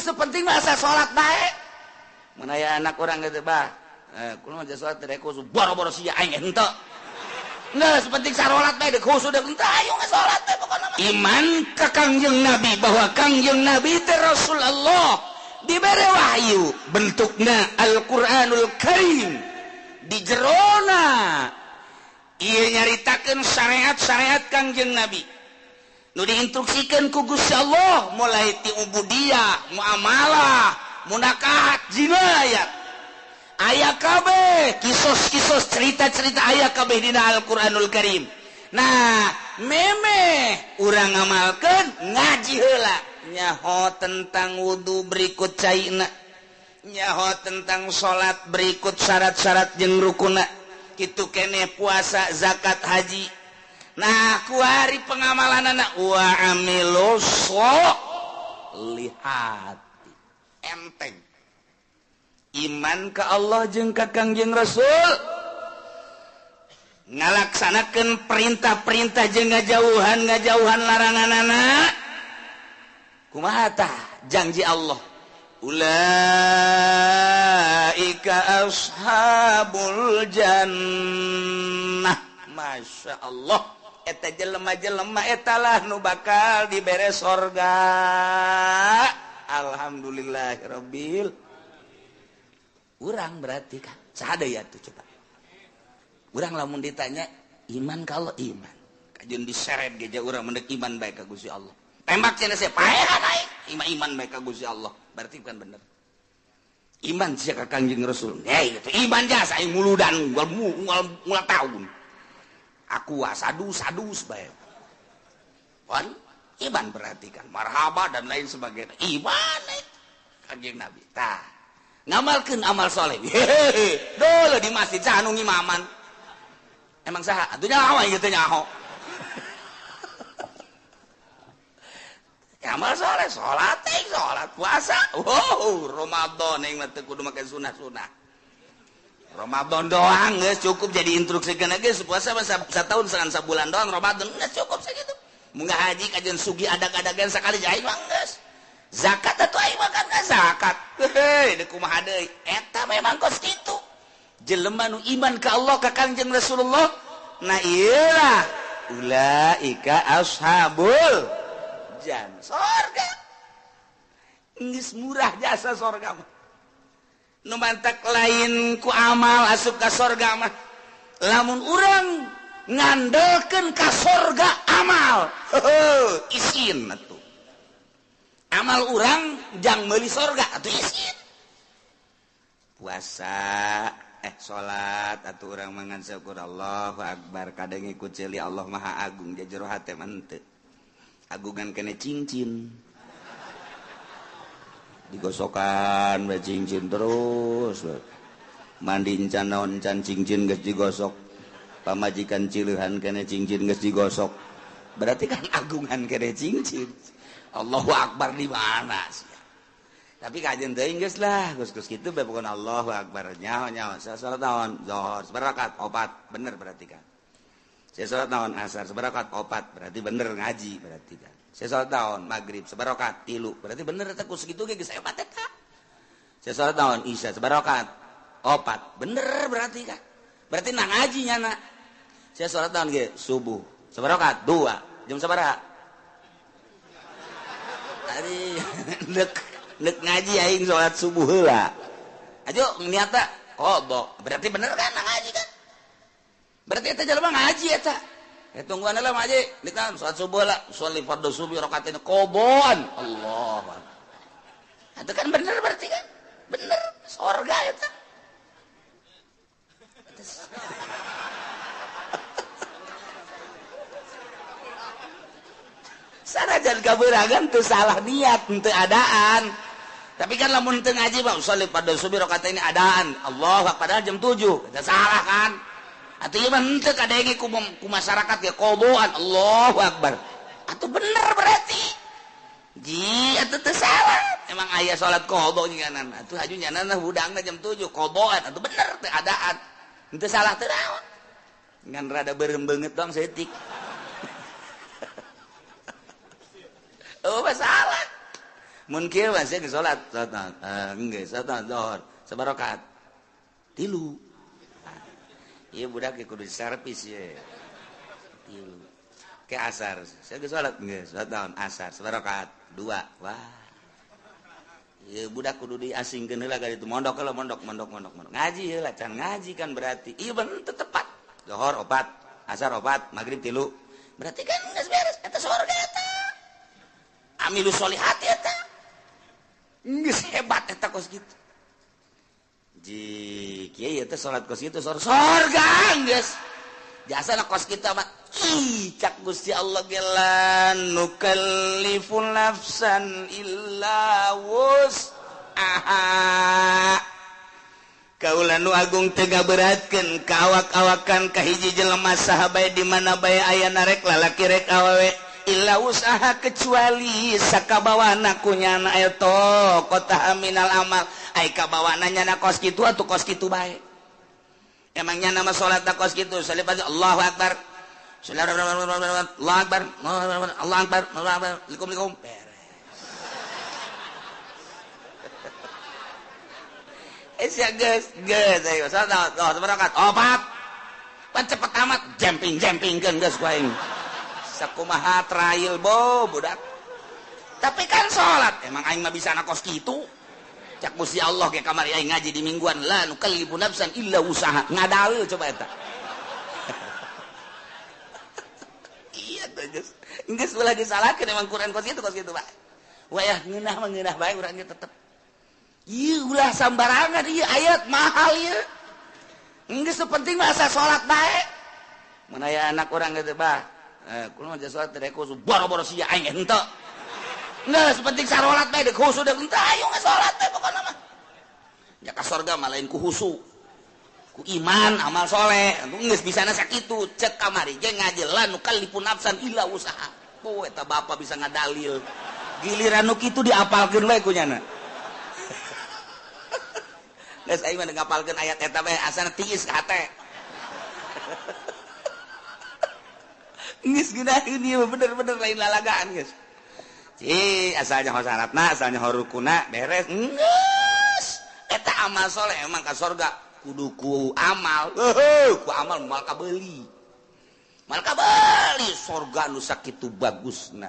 Geus penting mah asa salat bae. Mun aya anak urang gitu bah, kulo mah salat teh khusyuk boro-boro sia aing henteu. Geus penting sarolat bae deuk khusyuk deuk henteu ayo salat teh pokona mah. Iman ka Kangjeng Nabi bahwa Kangjeng Nabi teh Rasulullah dibere wahyu bentukna Al-Qur'anul Karim di jerona ieu nyaritakeun syariat-syariat Kangjeng Nabi. Nu diinstruksikan ku Gusti Allah mulai ti ubudiyah, muamalah, munakahat, jinayat. Aya kabeh kisos-kisos cerita-cerita aya kabeh dina Al-Qur'anul Karim. Nah, memeh urang ngamalkeun ngaji heula nyaho tentang wudu berikut caina, nyaho tentang salat berikut syarat-syarat jeung rukuna, kitu keneh puasa, zakat, haji. Nah, kuari pengamalan anak wa amilus solihati enteng iman ke Allah jeung ka Kangjeng Rasul ngalaksanakeun perintah-perintah jeung ngajauhan larangan anak kumaha tah janji Allah ulaika ashabul jannah. Masya Allah eta jelema-jelema etalah nu bakal dibere sorga. Alhamdulillahirabbil. Urang berarti kan saha deui atuh coba. Urang lamun ditanya iman kalau iman kajeun diseret ge urang mendek iman bae ka Gusti Allah. Tembak cenah sia paehan aing iman bae ka Gusti Allah. Berarti bukan bener. Iman sia ka Kangjeng Rasul. Hei gitu iman jasa aing muludan ngual tahun. Aku sadu-sadus bae. Wan iman berarti kan marhaba dan lain sebagainya. Iman Kangjeng Nabi. Tah, ngamalkeun amal soleh. Hehehe. Dulu di masjid saha nu ngimaman. Emang saha? Atuh nyaho ieu teh nyaho. Amal soleh, salat teh, salat puasa. Wow, Ramadan aing mah teu kudu make sunah-sunah. Ramadan doang geus cukup jadi instruksikeun geus puasa mah satahun sangan sabulan doang Ramadan geus cukup sakitu. Mun haji kajeun sugi adag-adagan sakali aing mah geus. Zakat atuh aing mah kan zakat. Heuh, deuk kumaha deui? Eta memang kos kitu. Jelema nu iman ka Allah ka Kangjeng Rasulullah, nah ieu lah ulaika ashabul jannah. Sorga. Geus murah jasa sorga mah. Nu mantak lain ku amal asup ka sorga mah. Lamun urang ngandelkeun ka sorga amal, heuh isin atuh. Amal urang jang meuli sorga atuh isin. Puasa, salat atuh urang mangan syukur Allahu akbar kadang ngikut ceuli Allah Maha Agung jero hate mah henteu. Agungan kene cincin. Digosokan bae cincin terus mandi encan naon encan cincin geus digosok pamajikan cileuhan kene cincin geus digosok berarti kan agungan kene cincin. Allahu akbar di mana sih? Tapi kajian teuing geus lah geus-geus kitu bae pokona Allahu akbar nyaho-nyaho salat naon zuhur sabarakat opat bener berarti kan. Saya salat naon asar sabarakat opat berarti bener ngaji berarti kan. Saya salat naon maghrib sabarakat tilu berarti bener eta ku sakitu ge geus hebat eta. Saya salat naon isya sabarakat opat bener berarti kan. Berarti na ngaji nyana. Saya salat naon ge subuh sabarakat dua jam sabaraha? Ari nek ngaji aing salat subuh heula. Ajo niatna qada berarti bener kan na ngaji kan. Berarti eta jelema ngaji eta. Tungguan lah ngaji, nikan salat subuh lah, sholli fardhu subuh rakaatain qadaan. Allah. Itu kan bener berarti kan? Bener, sorga eta. Sanajan kabeuragan teu salah niat, teu adaan. Tapi kan lamun teu ngaji mah sholli fardhu subuh rakaatain adaan. Allah, padahal jam 7. Eta salah kan? Atuh ieu mah henteu kadenge ku masyarakat ge qadaan. Allahu akbar. Atuh bener berarti. Ji atuh teu salah. Emang aya salat qada nyanan. Atuh haju nyanan hudangna jam 7 qadaan. Atuh bener teu adaan. Henteu salah teu naon. Ngan rada beureum beungeut doang saeutik. Oh, masalah. Mun kieu mah sia geus salat, salat geus salat zuhur, sabarakaat. 3. Ieu budak kudu servis ye. 3. Ke asar, sia geus salat geus salat naon asar, sabarakaat 2. Wah. Ieu budak kudu diasingkeun heula ka ditu mondok heula mondok mondok mondok mondok. Ngaji heula can ngaji kan berarti. Ieu bener teu tepat. Zuhur 4, asar 4, magrib 3. Berarti kan geus beres eta surga eta. Amilu sholihat eta. Geus hebat eta kos kitu. Ji kieu ieu teh salat kos kitu surga geus. Jasana kos kitu mah ih cak Gusti Allah ge la nukallifu nafsan illa wus'aha. Kaula nu agung teu ngaberatkeun ka awak-awakan ka hiji jelema saha bae di mana bae aya rek lalaki rek awewe illa usaha kecuali sakabawana ku nyana eta kota minal amal ai kabawana nyana kos kitu atuh kos kitu bae. Emang nyana mah salat kos kitu salib aja Allahu akbar. Allahu akbar, Allahu akbar, Allahu akbar, likum-likum beres. Sia geus, geus ayo salat salat opat. Pan cepet amat jemping-jempingkeun geus ku aing. Sakumaha trail bo budak. Tapi kan salat emang aing mah bisa na kos kitu. Cak Gusti Allah ge kamari aing ngaji di mingguan la nukallifu nafsan illa wusaha. Ngadalil coba eta. Iya tuh geus. Geus ulah disalahkeun emang Quran kos kitu bae. Wayah ngeunah mah ngeunah bae urang ge tetep. Ieu ulah sambarangan ieu ayat mahal ieu. Geus penting mah asa salat bae. Mun aya anak urang geus bah. Kulo mah salat teh khusu boro-boro sia aing henteu. Geus penting sarolat bae deuk khusu deuk henteu ayo geus salat bae pokona mah. Nya ka sorga mah lain ku khusu. Ku iman amal soleh. Geus bisana sakitu cek kamari ge ngaji la nukallifu nafsan illa wusaha. Po eta bapa bisa ngadalil. Giliran nu kitu diapalkeun bae ku nyana. Geus aing mah ngapalkeun ayat eta bae asana tiis ka hate. Geus geunaheun ieu bener-bener lain lalagaan geus. Ci asalnya ho syaratna, asalnya ho rukuna beres. Geus. Eta amal soleh emang ka sorga kudu ku amal. Heuh, ku amal moal kabeuli. Moal kabeuli sorga nu sakitu bagusna.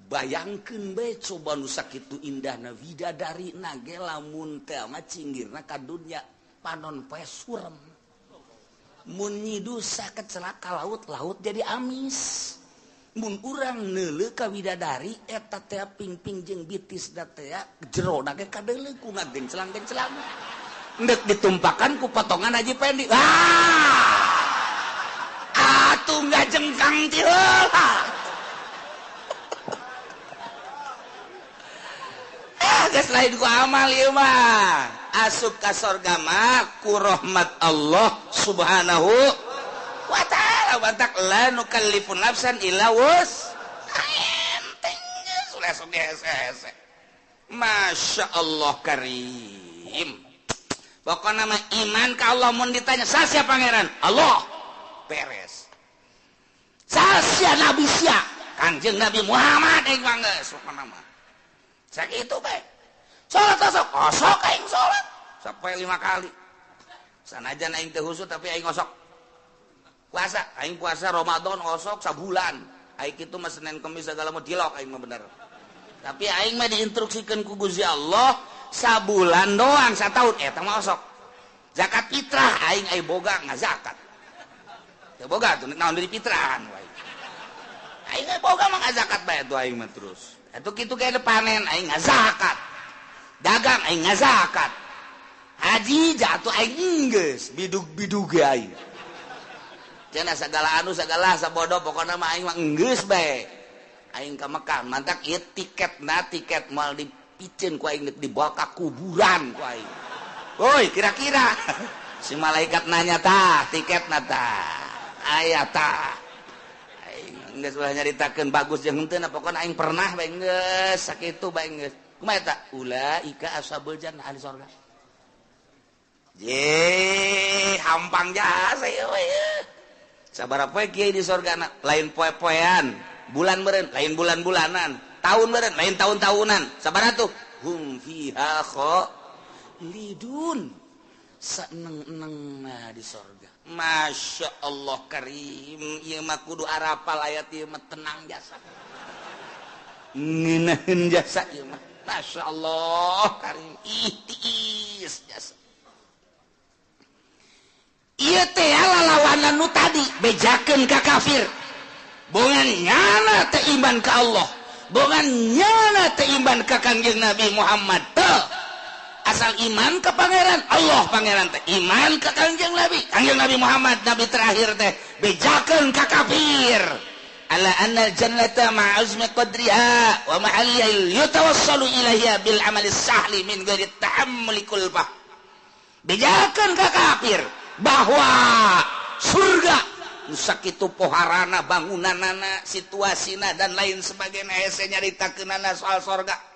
Bayangkeun bae coba nu sakitu indahna widadarina ge lamun teh mah cinggirna ka dunya panon poe surem. Mun nyidusa kecelaka laut-laut jadi amis. Mun urang neuleuh ka widadari eta teh pingping jeung bitis da teh jerona ge kadeuleuh ku ngagenclang-genclang. Endek ditumpakan ku potongan Haji Pendi. Ah! Atuh ngajengkang ti heula. Ah, geus lain ku amal ieu mah. Asup ka sorga mah ku rahmat Allah Subhanahu wa ta'ala. Bantak la nukallifu nafsan illa wus. Enteng geus ulah sok dihese-hese. Masya Allah karim. Pokokna mah iman ka Allah mun ditanya sasia pangeran? Allah. Beres. Sasia nabi sia? Kanjeng Nabi Muhammad aing mah geus pokona mah. Sakitu bae. Salat osok, osok aing salat sampai 5 kali. Sanajan aing teu khusyuk tapi aing osok. Puasa, aing puasa Ramadan osok sabulan. Aing kitu mah Senin Kemis segala mah dilok aing mah bener. Tapi aing mah diinstruksikeun ku Gusti Allah sabulan doang sataun eta mah osok. Zakat fitrah aing ai boga ngazakat. Teu boga tuh naon deui fitrahan wae. Aing ai boga mah ngazakat bae tuh aing mah terus. Atuh kitu ge panen aing ngazakat. Dagang aing ngazakat. Haji jatuh aing geus bidug-bidug ge aing. Cenah sagala anu sagala sabodo pokona mah aing mah geus bae. Aing ka Mekah mantak ieu tiketna tiket moal dipiceun ku aing dibawa ka kuburan ku aing. Woi kira-kira si malaikat nanya tah tiketna tah aya tah. Aing geus ulah nyaritakeun bagus jeung henteu na pokona aing pernah bae geus sakitu bae geus. Kumaha eta? Ulaika ashabul jannah ahli surga. Ye, hampang jasa ieu we. Sabaraha poe kiai di surga lain poe-poean, bulan meureun, lain bulan-bulanan. Tahun beureun lain tahun-tahunan. Sabaraha tuh? Hum fiha khalidun. Saeneng-enengna di sorga. Masya Allah karim, ieu mah kudu arapal ayat ieu mah tenang jasa. Ngeunaheun jasa ieu mah. Masya Allah karim, ih tiis jasa. Ieu teh lalawanan nu tadi bejakeun ka kafir. Bongan nyana teh iman ka Allah, bongan nyana teh iman ka Kangjeng Nabi Muhammad teh. Asal iman ke pangeran Allah, pangeran teh iman ke Kangjeng Nabi, Kangjeng Nabi Muhammad nabi terakhir teh bejakeun ka kafir. Ala anna jannata ma'azmi qadriha wa mahalliha yatawassalu ilaiha bil amali sahli min ghairi ta'ammuli kulfah. Bejakeun ka kafir bahwa surga nu sakitu poharana, bangunanana, situasina dan lain sebagainya, hese nyaritakeunana soal sorga.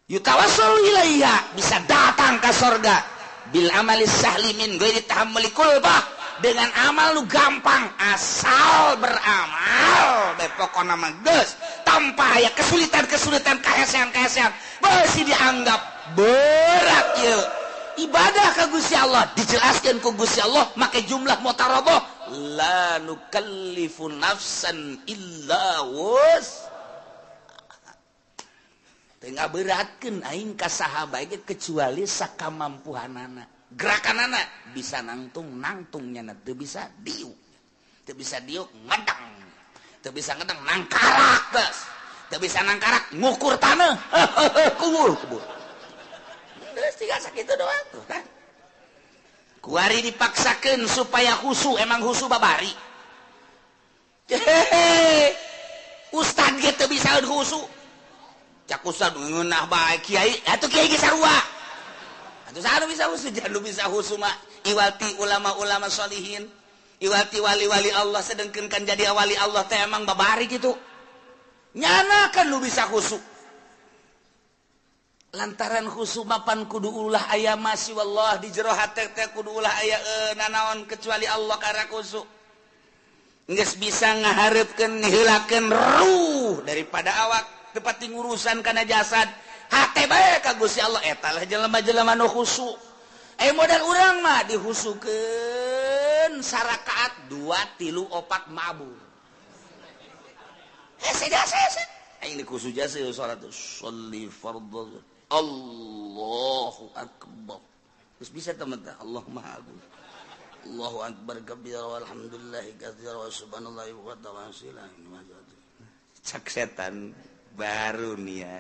Yutawassalu ilaiha, bisa datang ke sorga bil amali sahli min ghairi tahammuli kulfah, dengan amal lu gampang, asal beramal bae pokona mah geus, tanpa aya kesulitan-kesulitan, kahesean-kahesean beusi dianggap berat ieu ibadah ka Gusti Allah. Dijelaskeun ku Gusti Allah make jumlah mutarabah, la nukallifu nafsan illa wus. Teu ngaberatkeun aing ka saha bae kecuali sakamampuhanana. Gerakanana bisa nangtung, nangtung nyana, teu bisa diuk. Teu bisa diuk ngedang. Teu bisa ngedang nangkarak geus. Teu bisa nangkarak ngukur taneuh. Kubur, kubur. Geus tinggal sakitu doang tuh kan. Kuari dipaksakeun supaya khusu, emang khusu babari. Hehehe. Ustad ge teu bisa khusu. Cak ustad ngeunah bae kiai, atuh kiai ge sarua. Atuh saha nu bisa khusu? Jangan nu bisa khusu mah iwati ulama-ulama sholihin, iwati wali-wali Allah, sedengkeun kan jadi wali Allah teh emang babari kitu. Nyana kan nu bisa khusu. Lantaran khusu mapan kudu ulah aya masih wallah di jero hate teh kudu ulah aya nanaon kecuali Allah karena khusu. Geus bisa ngahareupkeun ngiheulakeun ruh daripada awak tepat ngurusan kana jasad. Hate bae ka Gusti Allah eta lah jelema-jelema nu khusu. Modal urang mah dihusukeun sarakaat 2 3 4 mabur. Hese jasa hese. Aing dikhusu jasa salat sholli fardhu. Allahu akbar. Terus bisa teman teh Allah Maha Agung. Allahu akbar kabira walhamdulillahi katsira wa subhanallahi wa ta'ala. Cak setan baru nih ya.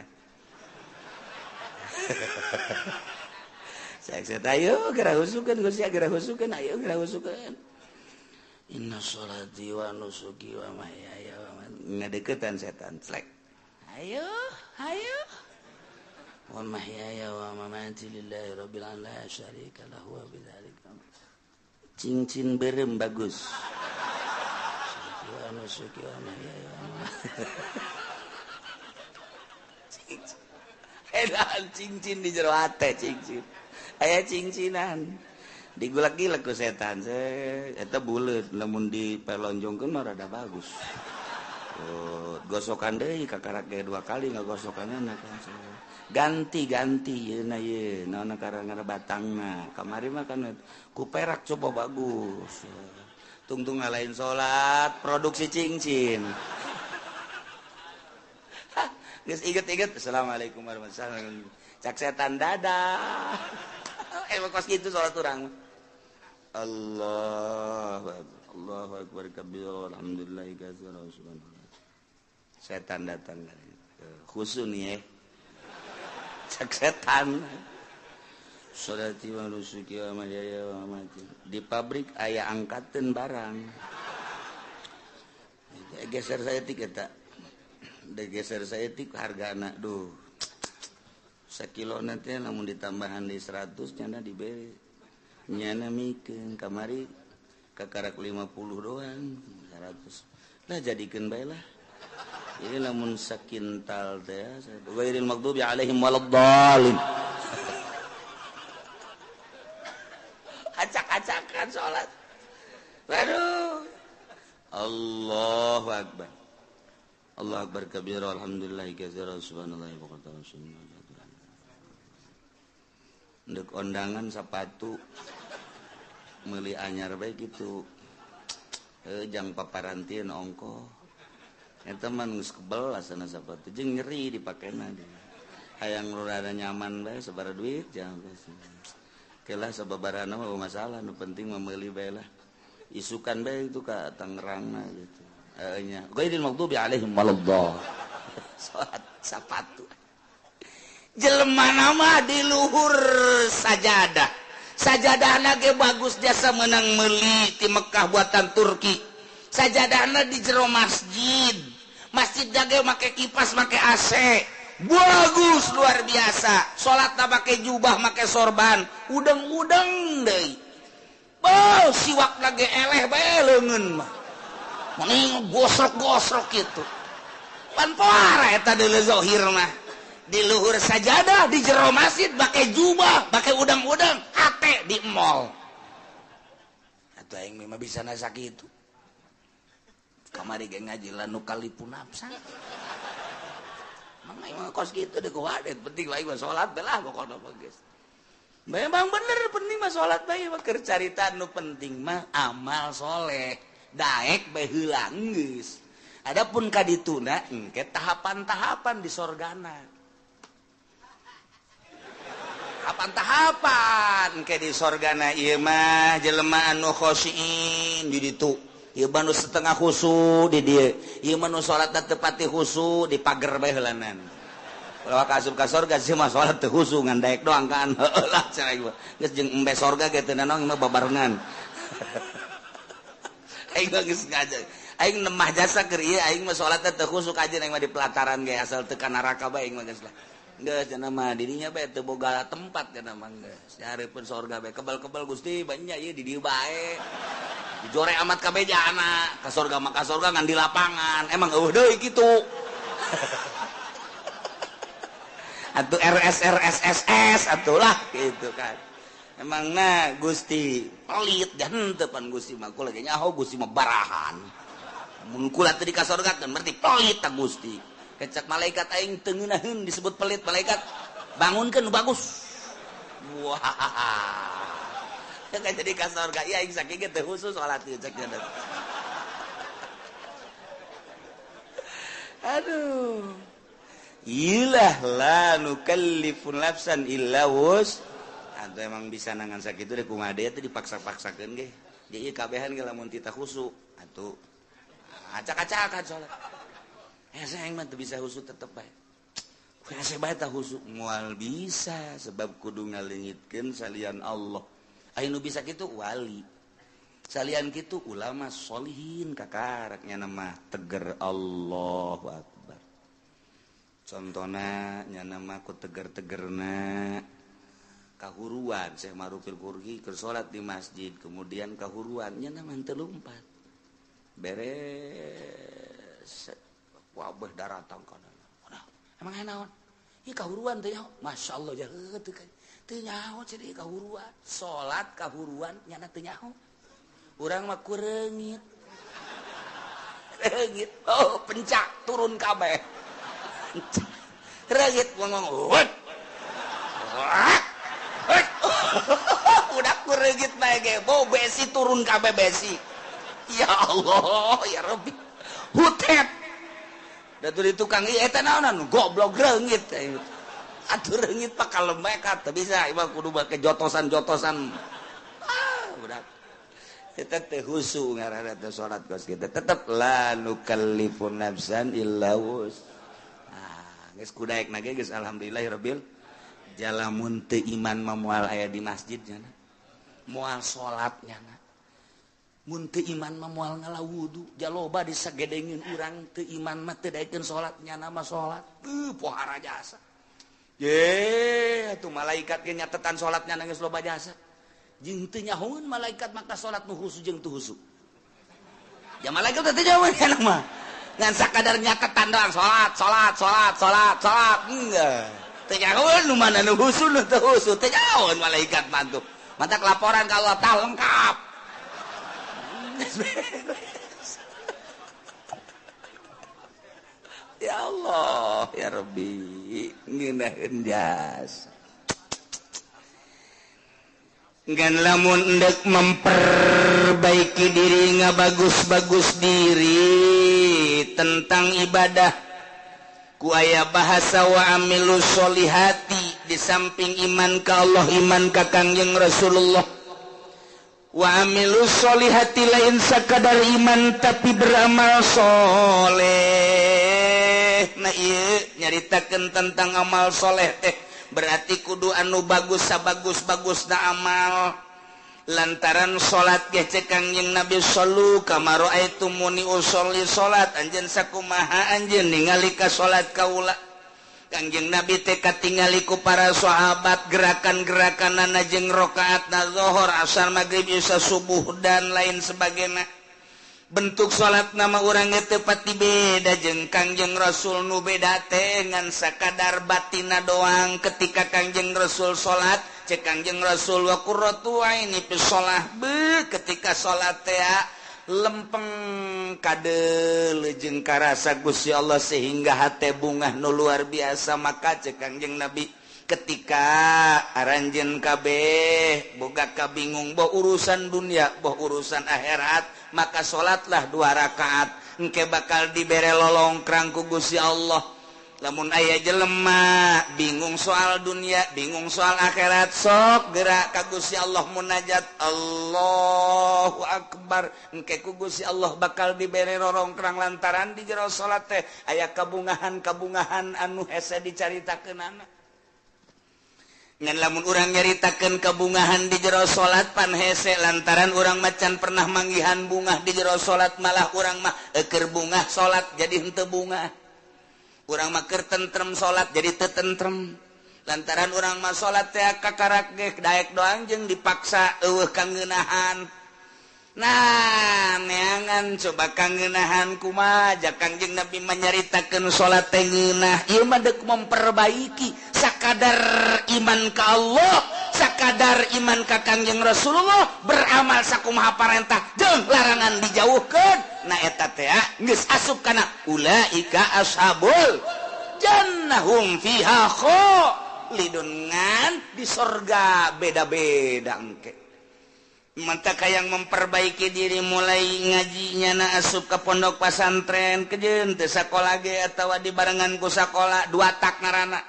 Cak setan ayo geura husukeun Gusti, geura husukeun, ayo geura husukeun. Inna sholati wa nusuki wa mahyaya wa mamati. Ngadeukeutan setan slek. Ayo, ayo. Wa mahyaya wa mamati lillahi rabbil alamin la syarika lahu wa bidzalika. Cincin berem bagus. Wa nusuki wa mahyaya wa mamati. Edan cincin di jero hate cincin. Aya cincinan. Digulak-gilek ku setan. Eta buleut lamun dipelonjongkeun mah rada bagus. Oh, gosokan deui kakarak ge 2 kali ngagosokanna kan. Ganti-ganti yeuna ye, naon karang batangna. Kamari mah kan ku perak coba bagus. Tungtung ngalain salat, produksi cincin. Geus inget-inget, assalamualaikum warahmatullahi wabarakatuh. Cak setan dadah. Emang kos gitu salat urang. Allah Allahu akbar kabir alhamdulillah katsira subhanallah. Setan datang khusu nih ya. Cak setan. Sholati wa nusuki wa mahyaya wa mamati. Di pabrik aya angkateun barang. Geser saya tik eta. Geser saya tik hargana duh. Sakilo nanti lamun ditambahan di 100 nyana diberi. Nyana mikeun kamari kakarak 50 doang 100. Lah jadikeun bae lah. Ini lamun sakintal teh ghairil maghdubi alaihim waladdallin. Acak-acakan salat. Waduh. Allahu akbar. Allah Akbar kabira alhamdulillahi katsira subhanallahi wa bihamdihi. Ndek ondangan sepatu meuli anyar bae kitu. Jang paparantieun ongko. Eta mah geus kebel asana sepatu jeung nyeri dipakena deui. Hayang rada nyaman bae sabaraha duit jang. Kelah sababarana mah masalah nu penting mah meuli bae lah. Isukan bae itu ka Tangerang gitu. Nya ghairil maghdubi alaihim waladdallin. Salat sapatu. Jelema nama di luhur sajadah. Sajadahna ge bagus jasa menang meuli ti Mekah buatan Turki. Sajadahna di jero masjid. Masjid ge make kipas, make AC. Bagus luar biasa. Salatna make jubah, make sorban, udeng-udeng deui. Beuh siwakna ge eleh bae leungeun mah. Mending gosrok-gosrok gitu. Pan poara eta deuleu zahir mah. Di luhur sajadah, di jero masjid, pakai jubah, pakai udang-udang, hate di mall. Atuh aing mah bisa nasa kitu. Kamari ge ngaji la nu kalipu nafsa. Mang aing mah kos kitu deuk wadet, penting aing mah salat bae lah pokona mah geus. Memang bener penting mah salat bae mah keur carita nu penting mah amal soleh. Daek bae heula geus. Adapun kadituna engke tahapan-tahapan di sorgana. Tahapan-tahapan engke di sorgana ieu mah jelema anu khosyin di ditu. Ieu mah nu setengah khusu di dieu. Ieu mah nu salatna teu pati khusu di pager bae heulanan. Ulah ka asup ka sorga sih mah salat teu khusu ngan daek doang kan. Heueuh lah cenah ieu. Geus jeung embe sorga ge teu nanaon mah babarengan. Aing geus ngaji. Aing nemah jasa keur ieu aing mah salatna teu khusuk aja aing mah di pelataran ge asal teu ka neraka bae aing mah geus lah. Geus cenah mah dirinya bae teu boga tempat cenah mah geus. Dihareupeun sorga bae kebal-kebal Gusti banyak ieu di dieu bae. Dijore amat kabeh jana ka sorga mah ka sorga ngan di lapangan. Emang eueuh deui kitu. Atuh RS RS SS atuh lah gitu kan. Emang nah Gusti pelit dan henteu pan Gusti mah kula ge nyaho Gusti mah barahan. Mun kula teu di ka sorga kan berarti pelit ta Gusti. Kecak malaikat aing teu ngeunaheun disebut pelit malaikat. Bangunkeun nu bagus. Wah. Kan jadi ka sorga ieu aing sakieu ge teu khusus salat ieu cek nya. Aduh. Ilah la nukallifu nafsan illa wus. Atau emang bisa nangan sakitu deh kumaha deui teh dipaksa-paksakeun ge. Di ieu kabehan ge lamun tita khusu atuh acak-acakan salat. Hese aing mah teu bisa khusu tetep bae. Hese bae tah khusu moal bisa sebab kudu ngaleungitkeun salian Allah. Aya nu bisa kitu wali. Salian kitu ulama solihin kakaraknya mah teger Allahu Akbar. Contona nya mah ku teger-tegerna kahuruan Syekh Marufil Qurhi keur salat di masjid kemudian kahuruan nya mah teu lumpat beres wabah daratang kana. Emang naon? Ieu kahuruan teh nyaho. Masyaallah ya teu teu nyaho cenah kahuruan. Salat kahuruan nya teu nyaho. Urang mah kureungit. Reungit. Oh, pencak turun kabeh. Reungit ngomong. Udah kureungit bae ge, bau besi turun kabeh besi. Ya Allah, ya Rabbi. Hutet. Da tuh di tukang ieu eta naonan goblok reungit. Atuh reungit pak kalemekat teu bisa ieu kudu make jotosan-jotosan. Ah, budak. Eta teh khusu ngaranna teh salat kos kitu. Tetep la nukallifu nafsan illa wus. Ah, geus kudaekna ge geus alhamdulillahirabbil jalamun teu iman mah moal aya di masjid nya. Moal salat nya. Mun teu iman mah moal ngala wudu, jaloba disagedengin urang teu iman mah teu daekeun salat nyana mah salat. Pohara jasa. Ye, atuh malaikat ge nyatetan salat nyana geus loba jasa. Jeung teu nyahoeun malaikat maka salat nu khusu jeung teu khusu. Ya malaikat teh teu nyahoeun kana mah. Ngan sakadar nyatetan doang salat, salat, salat, salat, salat. Enggak. Teu nyahoeun nu mana nu khusu nu teu khusu, teu nyahoeun malaikat mah tuh. Mantak laporan ka Allah tah lengkap. Ya Allah ya Rabbi, ngeunaheun jasa. Ngan lamun endek memperbaiki diri, ngabagus-bagus diri tentang ibadah, ku aya bahasa wa amilu sholihati. Di samping iman ka Allah, iman ka Kangjeng Rasulullah, wa amilu sholihati, lain sakadar iman tapi beramal soleh. Nah, ieu nyaritakeun tentang amal soleh teh berarti kudu anu bagus, sabagus-bagus na amal. Lantaran salat ge cek Kangjeng Nabi, shollu kama raaitumuni usolli, salat anjeun sakumaha anjeun ningali ka salat kaula. Kangjeng Nabi teh katingali ku para sahabat gerakan-gerakanana jeung rakaatna zuhur, asar, maghrib, isya, subuh, dan lain sebagainya. Bentuk salat nama urang teu pati beda jeung Kangjeng Rasul. Nu beda teh ngan sakadar batina doang. Ketika Kangjeng Rasul salat, cek Kangjeng Rasul, wa qurratu aini fi shalah, be ketika salat teh lempeng kade jeung karasa Gusti Allah sehingga hate bungah nu luar biasa. Maka cek Kangjeng Nabi, ketika aranjeun kabeh boga kabingung, boh urusan dunia boh urusan akhirat, maka salatlah dua rakaat, engke bakal dibere lolongkrang ku Gusti Allah. Lamun aya jelema bingung soal dunia, bingung soal akhirat, sok gerak ka Gusti Allah, munajat, Allahu akbar, engke ku Gusti Allah bakal dibere rorongkrang lantaran di jero salat teh aya kabungahan-kabungahan anu hese dicaritakeunana. Ngan lamun urang nyaritakeun kabungahan di jero salat pan hese, lantaran urang macan pernah manggihan bungah di jero salat. Malah urang mah eukeur bungah salat jadi henteu bungah, urang mah keur tentrem salat jadi teu tentrem, lantaran urang mah salat teh kakarak ge daek doang jeung dipaksa, eueuh kangeunahan. Nah, neangan coba kangeunahan kumaha. Ja Kangjeng Nabi menyaritakeun salat teh ngeunah. Ieu mah deuk memperbaiki sakadar iman ka Allah, sakadar iman ka Kangjeng Rasulullah, beramal sakumaha parentah jeung larangan dijauhkeun. Nah, eta teh geus asup kana ulaika ashabul jannah hum fiha khalidun. Ngan di sorga beda-beda engke. Mantap yang memperbaiki diri mulai ngajinya na asup ke pondok pesantren kejeun teu sakola ge atawa dibarengan ku sakola, dua tak ngaranna.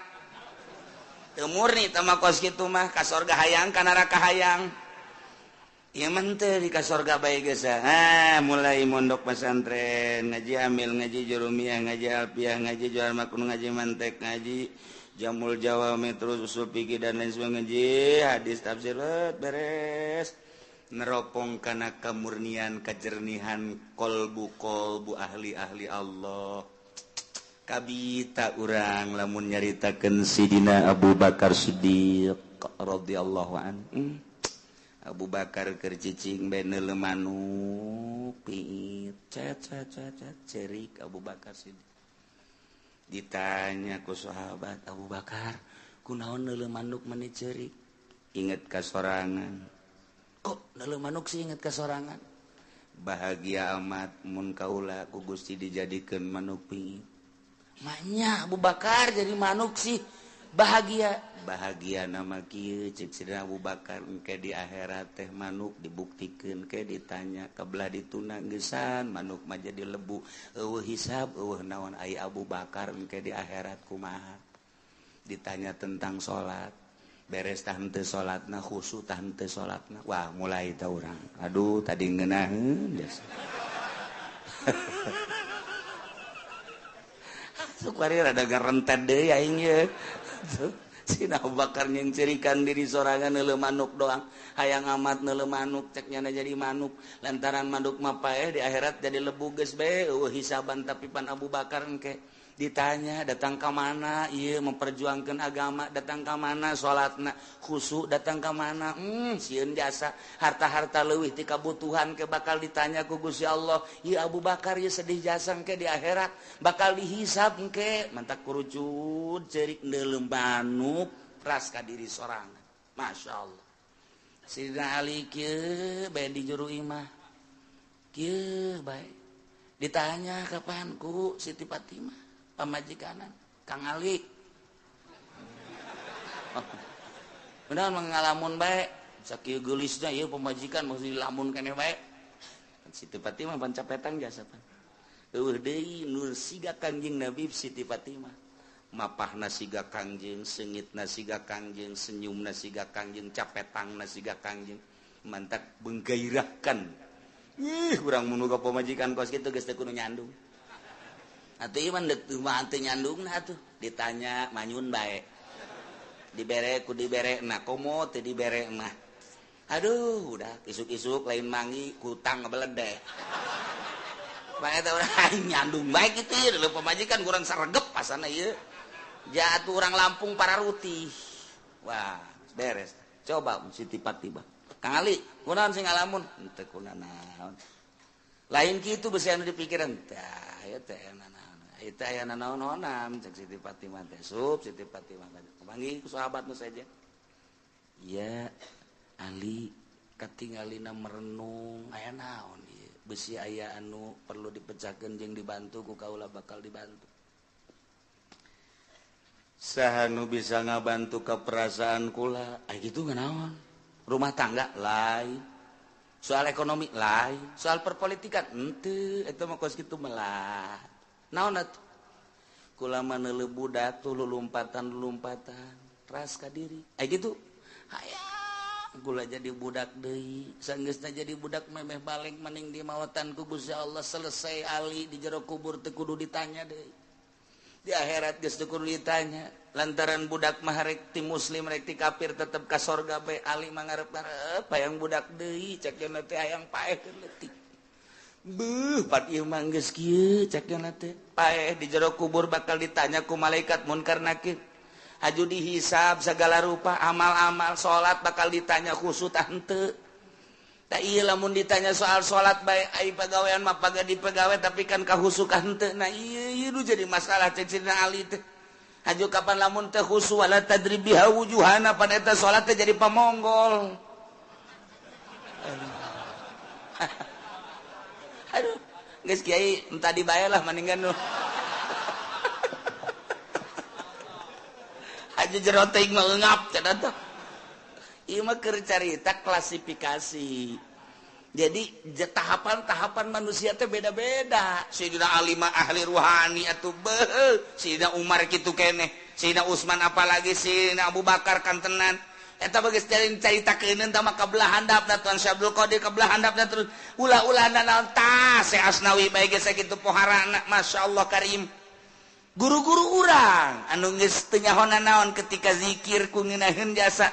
Teu murni teh mah kos kitu mah, ka sorga hayang, ka neraka hayang. Ieu mah teu di ka sorga bae geus. Ah, mulai mondok pesantren, ngaji amil, ngaji jurumiyah, ngaji alfiah, ngaji jual makun, ngaji mantek, ngaji jamul jawami, terus usul fikih dan lain sebagainya, ngaji hadis, tafsir, beres, neropong kana kemurnian, kejernihan kolbu kolbu ahli-ahli Allah. Kabita urang lamun nyaritakeun Sidina Abu Bakar Siddiq radhiyallahu anhu. Abu Bakar keur cicing bae neuleu manuk piit, cet cet cet cet, cerik Abu Bakar Siddiq. Ditanya ku sahabat, "Abu Bakar, kunaon neuleu manuk meni cerik?" "Inget ka sorangan." "Kok neuleu manuk sih inget ka sorangan?" "Bahagia amat mun kaula ku Gusti dijadikeun manuk piit." "Maknya Abu Bakar jadi manuk sih bahagia?" "Bahagia nama kieu," cek Sidina Abu Bakar, "engke di akhirat teh manuk dibuktikeun ke ditanya kebelah dituna geusan, manuk mah jadi lebu, eueuh hisab eueuh naon. Ai Abu Bakar engke di akhirat kumaha? Ditanya tentang salat, beres tah henteu salatna, khusyuk tah henteu salatna?" Wah, mulai tah urang, aduh, tadi ngeunaheun biasa. Sukwari rada garentet deui aing ye. Sina Abu Bakar nyengcerikan diri sorangan neuleuh manuk doang. Hayang amat neuleuh manuk, cek nyana jadi manuk. Lantaran manuk mah paeh di akhirat jadi lebu geus bae eueuh hisaban, tapi pan Abu Bakar engke ditanya datang ka mana ieu memperjuangkan agama, datang ka mana salatna khusyuk, datang ka mana, sieun jasa harta-harta leuwih ti kabutuhan ke bakal ditanya ku Gusti Allah. Ieu Abu Bakar ieu sedih jasa, engke di akhirat bakal dihisab engke. Mantak kurucut ceurik neuleuh manuk ras ka diri sorangan. Masya Allah. Sidina Ali kieu bae di juru imah kieu bae, ditanya kapan ku Siti Fatimah. Pamajikanan Kang Ali. Benar mengalamun bae sakieu geulisna ieu pamajikan mesti dilamun keneh bae. Siti Fatimah pan capetan jasa pan. Eueuh deui nur siga Kangjeng Nabi Siti Fatimah. Mapahna siga Kangjeng, seungitna siga Kangjeng, senyumna siga Kangjeng, capetangna siga Kangjeng. Mantak menggairahkan. Ih, urang mun boga pamajikan kos kitu geus teu kudu nyandung. Atuh ieu mah deuk mah teu nyandungna atuh, ditanya manyun bae. Dibere ku dibere na komo teu dibere mah. Aduh, udah isuk-isuk lain mangi kutang ngebeledeh. Bae teh urang nyandung bae kitu ieu leuh pamajikan kurang saregep pasana ieu. Jatuh orang Lampung para rutih. Wah, beres. Coba Siti Fatimah. Kang Ali, kunaon sing ngalamun? Henteu kunanaon. Lain kitu beusi anu dipikiran. Tah, ieu teh nanaon. Ieu teh aya nanaon-naonan cek Siti Fatimah teh. Sup Siti Fatimah panggih ku sahabat nu saja. Iya, Ali katingalina merenung aya naon ieu. Beusi aya anu perlu dipecahkeun jeung dibantu ku kaula bakal dibantu. Saha nu bisa ngabantu ka perasaan kula? Aya kitu nganaon? Rumah tangga lain, soal ekonomi lain, soal perpolitikan henteu, eta mah kos kitu melah. Naon atuh? Kula mah neuleuh budak tuh lulumpatan-lulumpatan, ras ka diri. Aya kitu. Hayang kula jadi budak deui, sanggeusna jadi budak memeh balik maning di mawatan ku Gusti Allah selesai ali di jero kubur teu kudu ditanya deui. Di akhirat geus teu kudu ditanya. Lantaran budak mah rek ti muslim rek ti kafir tetep ka sorga bae ali mah ngarep-ngarep hayang budak deui cek cenah teh hayang paeh keur leutik. Beuh pat ieu mah geus kieu cek cenah teh. Paeh di jero kubur bakal ditanya ku malaikat munkar nakir. Haju dihisab segala rupa amal-amal salat bakal ditanya khusyuk tah henteu. Tah ieu lamun ditanya soal salat bae ai pagawean mah paga dipegawe tapi kan kahusuk henteu. Nah ieu ieu nu jadi masalah cek Sidina Ali teh. Haju kapan lamun teh khusyuk wala tadrib biha wujuhana pan eta salat teh jadi pamonggol. Aduh, geus kiai entah dibae lah mendingan nu. Haju jero teuing mah eungap cenah teh. Ieu mah keur carita klasifikasi. Jadi tahapan-tahapan manusia teh beda-beda. Sayyidina Ali mah ahli ruhani atuh beuh, Sayyidina Umar kitu keneh, Sayyidina Utsman apalagi Sayyidina Abu Bakar kantenan. Eta bageus caritakeun tah mah kabelah handapna Tuan Syekh Abdul Qadir kabelah handapna terus ulah-ulah naon tah Syekh Asnawi bae geus sakitu poharana masyaallah karim. Guru-guru urang anu geus teu nyaho naon ketika zikir ku ngeunaheun jasa.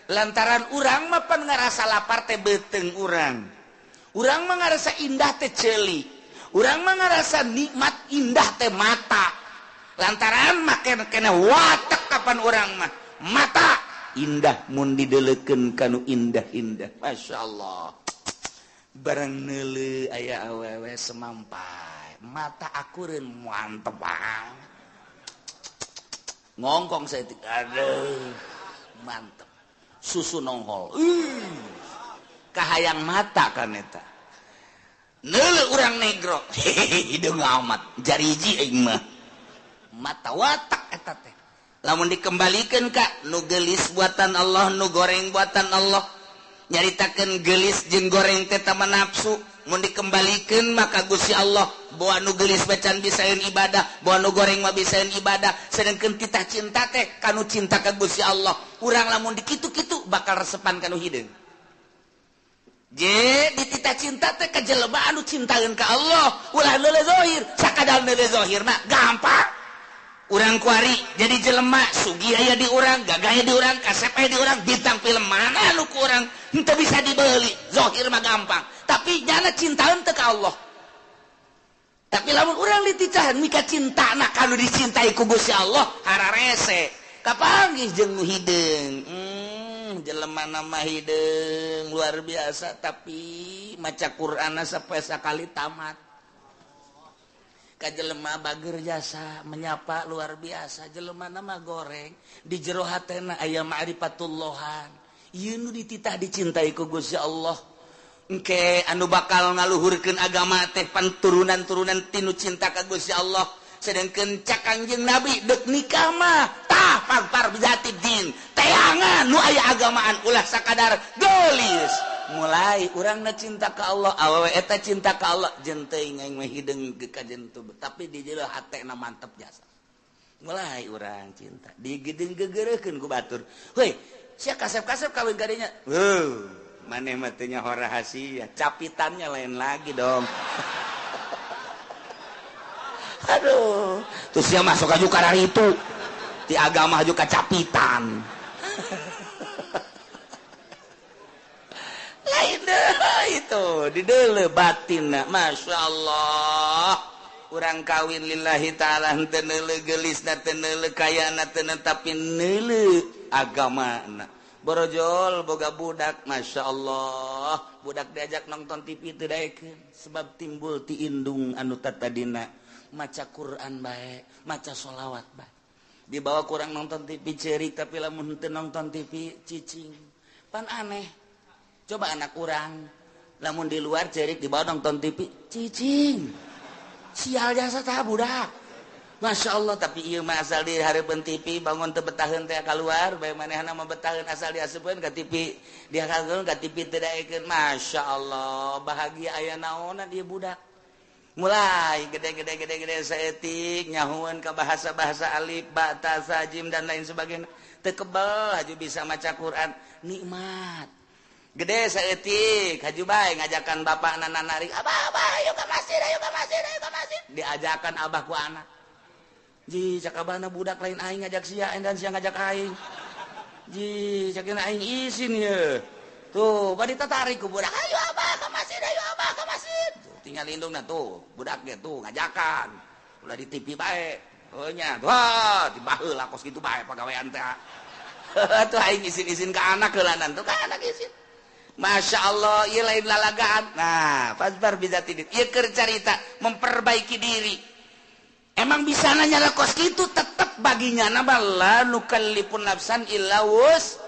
Lantaran urang mah pan ngarasa lapar teh beuteung urang. Urang mah ngarasa indah teh ceuli. Urang mah ngarasa nikmat indah teh mata. Lantaran mah kena watek kapan urang mah mata indah mun dideleukeun kanu indah-indah. Masyaallah. Barang neuleuh aya awewe semampai. Mata akureun mantep banget. Ngongkong saya aduh mantep. Susu nongol. Kahayang mata kan eta. Neuleuh urang negro. Hideung amat jariji aing mah. Mata watak eta teh. Lamun dikembalikeun ka nu geulis buatan Allah, nu goreng buatan Allah. Nyaritakeun geulis jeung goreng teh tama nafsu. Mun dikembalikeun maka Gusti Allah bawa nu geulis bacan bisaeun ibadah, bawa nu goreng mah bisaeun ibadah. Sedengkeun titah cinta teh kanu cinta ka Gusti Allah. Urang lamun dikitu-kitu bakal resepan kanu hideung. Je dititah cinta teh ka jelema anu cintaeun ka Allah, ulah neuleuh zahir, sakadar neuleuh zahir mah gampang. Urang kuari jadi jelema sugih aya di urang, gagah aya di urang, kasep aya di urang, bintang film mana nu ku urang henteu bisa dibeli, zahir mah gampang. Tapi nyana cintaeun teu ka Allah. Tapi lamun urang dititah mika cintana kanu dicintai ku Gusti Allah, hararese. Kapanggih jeung nu hideung. Jelema nama hideung luar biasa tapi maca Qur'anna sampai sakali tamat. Ka jelema bager jasa menyapa luar biasa, jelema nama goreng di jero hatena aya ma'rifatullahan. Ieu nu dititah dicintai ku Gusti Allah. Engke anu bakal ngaluhurkeun agama teh pan turunan-turunan tinu cinta ka Gusti Allah. Sedangkan cak Kangjeng Nabi dek nikah mah tah pagpar bizati din teangan nu aya agamaan ulah sakadar geulis. Mulai urangna cinta ka Allah, awewe eta cinta ka Allah, jeung teuing aing mah hideung ka jentu, tapi di jero hatena mantep jasa. Mulai urang cinta digedeng gegereukeun ku batur. Heuy, sia kasep-kasep kawin kadinya. Heuh, maneh mah teu nyaho rahasia, capitannya lain lagi dong. Aduh, terus dia masuk aja karena itu di agama juga capitan. Lain deh itu di dele batin, masya Allah. Urang kawin lillahi ta'ala henteu neuleuh geulisna, teu neuleuh kayana, teu tapi neuleuh agamana. Borojol boga budak, masya Allah. Budak diajak nonton TV teu daekeun sebab timbul ti indung anu tatadina. Maca Quran bae, maca sholawat bae. Dibawa kurang nonton TV cerik, tapi lamun henteu nonton TV cicing. Pan aneh. Coba anak urang lamun di luar cerik dibawa nonton TV cicing. Sial jasa tah budak. Masya Allah, tapi ieu mah asal di hareupeun TV bangun teu betaheun teh kaluar, bae manehna mah betaheun asal diasupkeun ka TV. Diakalkeun ka TV teu daekeun. Masya Allah, bahagia aya naonan ieu budak. Mulai gede-gede-gede-gede saeutik nyahueun ka bahasa-bahasa alif, ba, ta, sa, jim dan lain sebagainya. Teu kebel haju bisa maca Quran, nikmat. Gede saeutik haju bae ngajakan bapakna narik, "Abah, abah, ayo ka masjid, ayo ka masjid, ayo ka masjid." Diajakan abah ku anak. Ji, cak abahna budak lain aing ngajak sia dan sia ngajak aing. Ji, cak aing isin ye. Tuh, bari tatarik ku budak, "Ayo abah ka masjid, ayo abah ka masjid." Tinggal lindung nah tuh budaknya tuh ngajakan ulah di TV bae heuh nya wah dibaheula kos kitu bae pagawean teh. Tuh aing izin-izin ka anak heulanan tuh ka anak izin. Masya Allah ieu lain lalagaan. Nah fasbar bizati ieu keur carita memperbaiki diri. Emang bisa nanya lah kos kitu tetep baginya na la nukallifun nafsan illa wus.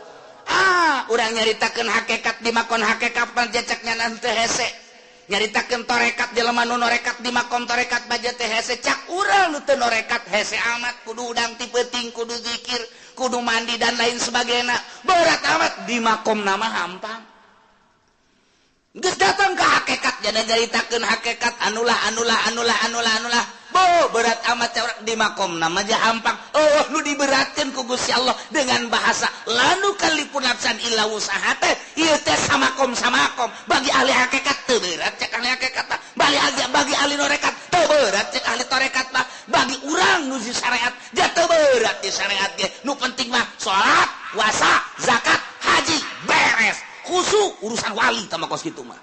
Ah urang nyaritakeun hakikat di makon hakikat panjeceknya nanti hese. Nyaritakeun torekat jelema nu norekat di makom torekat baja teh hese cak urang nu teu norekat hese amat kudu udang ti peuting kudu zikir kudu mandi dan lain sebagainya berat amat di makom nama hampang. Geus datang ka hakikat jadi nyaritakeun hakikat anulah anulah anulah anulah anulah bo berat amat cak di makom nama aja hampang. Oh nu diberatkeun ku Gusti Allah dengan bahasa lanu kalipun nafsan illa wusaha teh ieu teh samakom samakom bagi ahli hakikat teu berat cek ahli hakikat mah, bagi ahli norekat teu berat cek ahli torekat mah, bagi urang nu di syariat ja teu berat di syariat ge nu penting mah salat, puasa, zakat, haji beres. Khusu urusan wali tah mah kos kitu mah.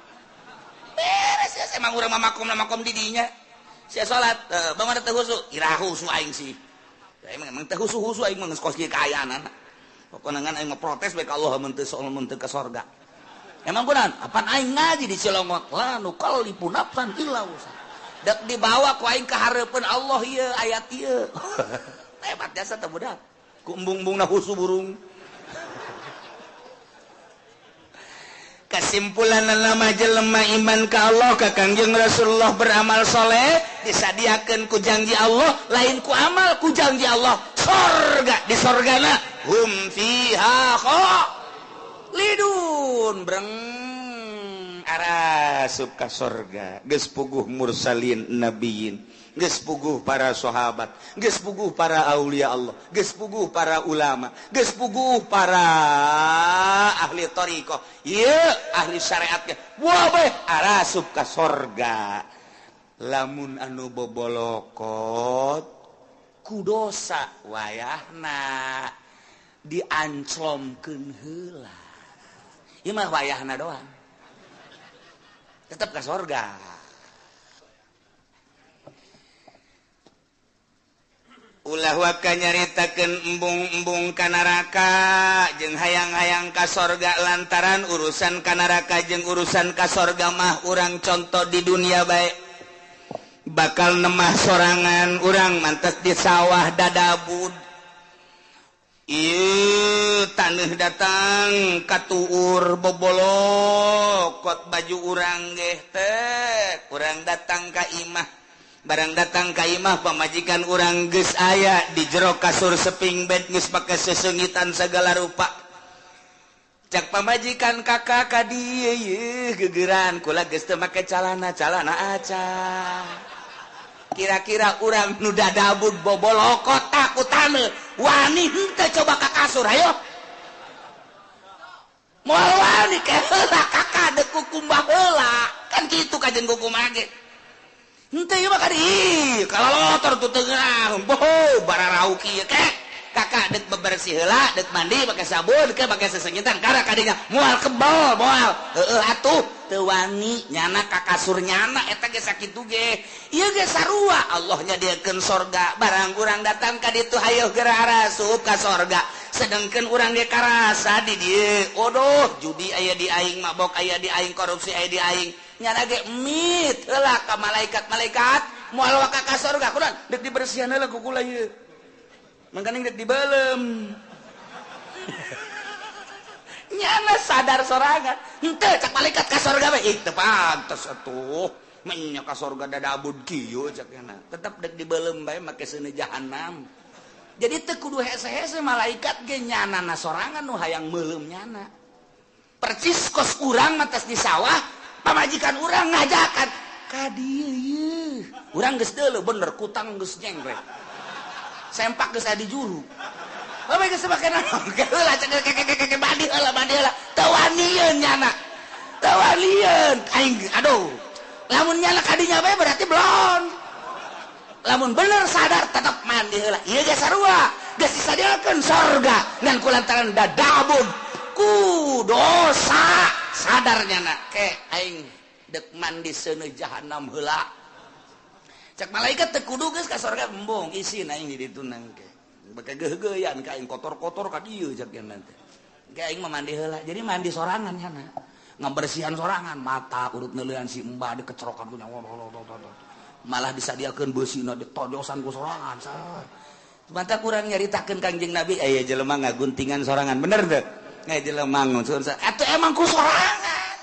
Beres ya emang urang mah makom makom di dinya. Sia salat, bagaimana teu khusu? Ira khusu aing sih. Ya, emang teu khusu-khusu aing mah geus kos kieu kaayaan. Pokona ngan aing mah protes bae ka Allah mun teu soal mun teu ka sorga. Emang kunaon? Apan aing ngaji di Cilongok, la nukallifu nafsan illa wusaha. Dek dibawa ku aing ka hareupeun Allah ieu ayat ieu. Hebat jasa teh budak. Ku embung-embungna khusu burung. Kesimpulan nama jelema iman ka Allah ka Kangjeng Rasulullah beramal soleh disadiakeun ku janji Allah lain ku amal ku janji Allah sorga di sorgana hum fiha khalidun breng arasup ka sorga geus puguh mursalin nabiyin geus puguh para sahabat geus puguh para aulia Allah geus puguh para ulama geus puguh para ahli thariqah ieu ahli syariat ge wabeh arasup ka sorga. Lamun anu bobolokot ku dosa wayahna dianclomkeun heula ieu mah wayahna doang tetep ka sorga. Ulah waka nyaritakeun embung-embung ka neraka jeung hayang-hayang ka sorga lantaran urusan ka neraka jeung urusan ka sorga mah urang contoh di dunia bae bakal nemah sorangan urang mantes di sawah dadabud ieu taneuh datang katuur bobolokot baju urang geh teh urang datang ka imah Barang datang ka imah pamajikan urang geus aya di jero kasur seping bed geus pake sesengitan segala rupa. Cak pamajikan kakak ka dieu yeuh gegeran kula geus teu make calana, calana aca. Kira-kira urang nu dadabud bobolokot ku taneuh wani henteu coba ka kasur hayo. Moal wani ke heula kakak deuk kukumbah heula. Kan kitu kajen kukumbah ge. Henteu ieu mah ka dieu kalalotor tuh teu ngeunah boho bararau kieu ke kakak deuk bebersih heula deuk mandi make sabun ke make sesengitan kara kadinya moal kebel moal heueuh atuh teu wani nyana ka kasur nyana eta ge sakitu ge ieu ge sarua Allah nyadiakeun sorga barang urang datang ka ditu hayoh geura arasup ka sorga sedangkeun urang ge karasa di dieu odoh judi aya di aing mabok aya di aing korupsi aya di aing nyana ge mit heula ka malaikat-malaikat moal waka ka sorga kunaon deuk dibersihan heula ku kula ieu mangkaning deuk dibeuleum nyana sadar sorangan henteu cak malaikat ka sorga bae ih teu pantes atuh menya ka sorga dadabud kieu cak nyana tetep deuk dibeuleum bae make seuneu jahanam. Jadi teu kudu hese-hese malaikat ge nyanana sorangan nu hayang meuleum nyana percis kos urang mah tos di sawah pamajikan urang ngajakan ka dieu ieu urang geus deuleu bener kutang geus nyengklek sempak geus aya di juru bae geus make naon heula cek keke mandi heula teu wanieun nyana teu wanieun aing aduh lamun nyana ka dinya bae berarti belon lamun bener sadar tetep mandi heula ieu ge sarua geus disadiakeun sorga ngan kulantaran dadabun ku dosa sadar nyana ke aing dek mandi seuneu jahanam heula cak malaikat teu kudu geus ka sorga embung isin aing di ditu nangke beke geugeuyan ka aing kotor-kotor ka dieu cak nyana teh ke aing mah mandi heula jadi mandi sorangan nyana ngabersihan sorangan mata urut neuleuan si embah dikecerokan ku malah disadiakeun beusina ditojosan ku sorangan mata kurang nyaritakeun Kangjeng Nabi aya jelema ngaguntingan sorangan bener teu ngai jelema nguncun atuh emang ku sorangan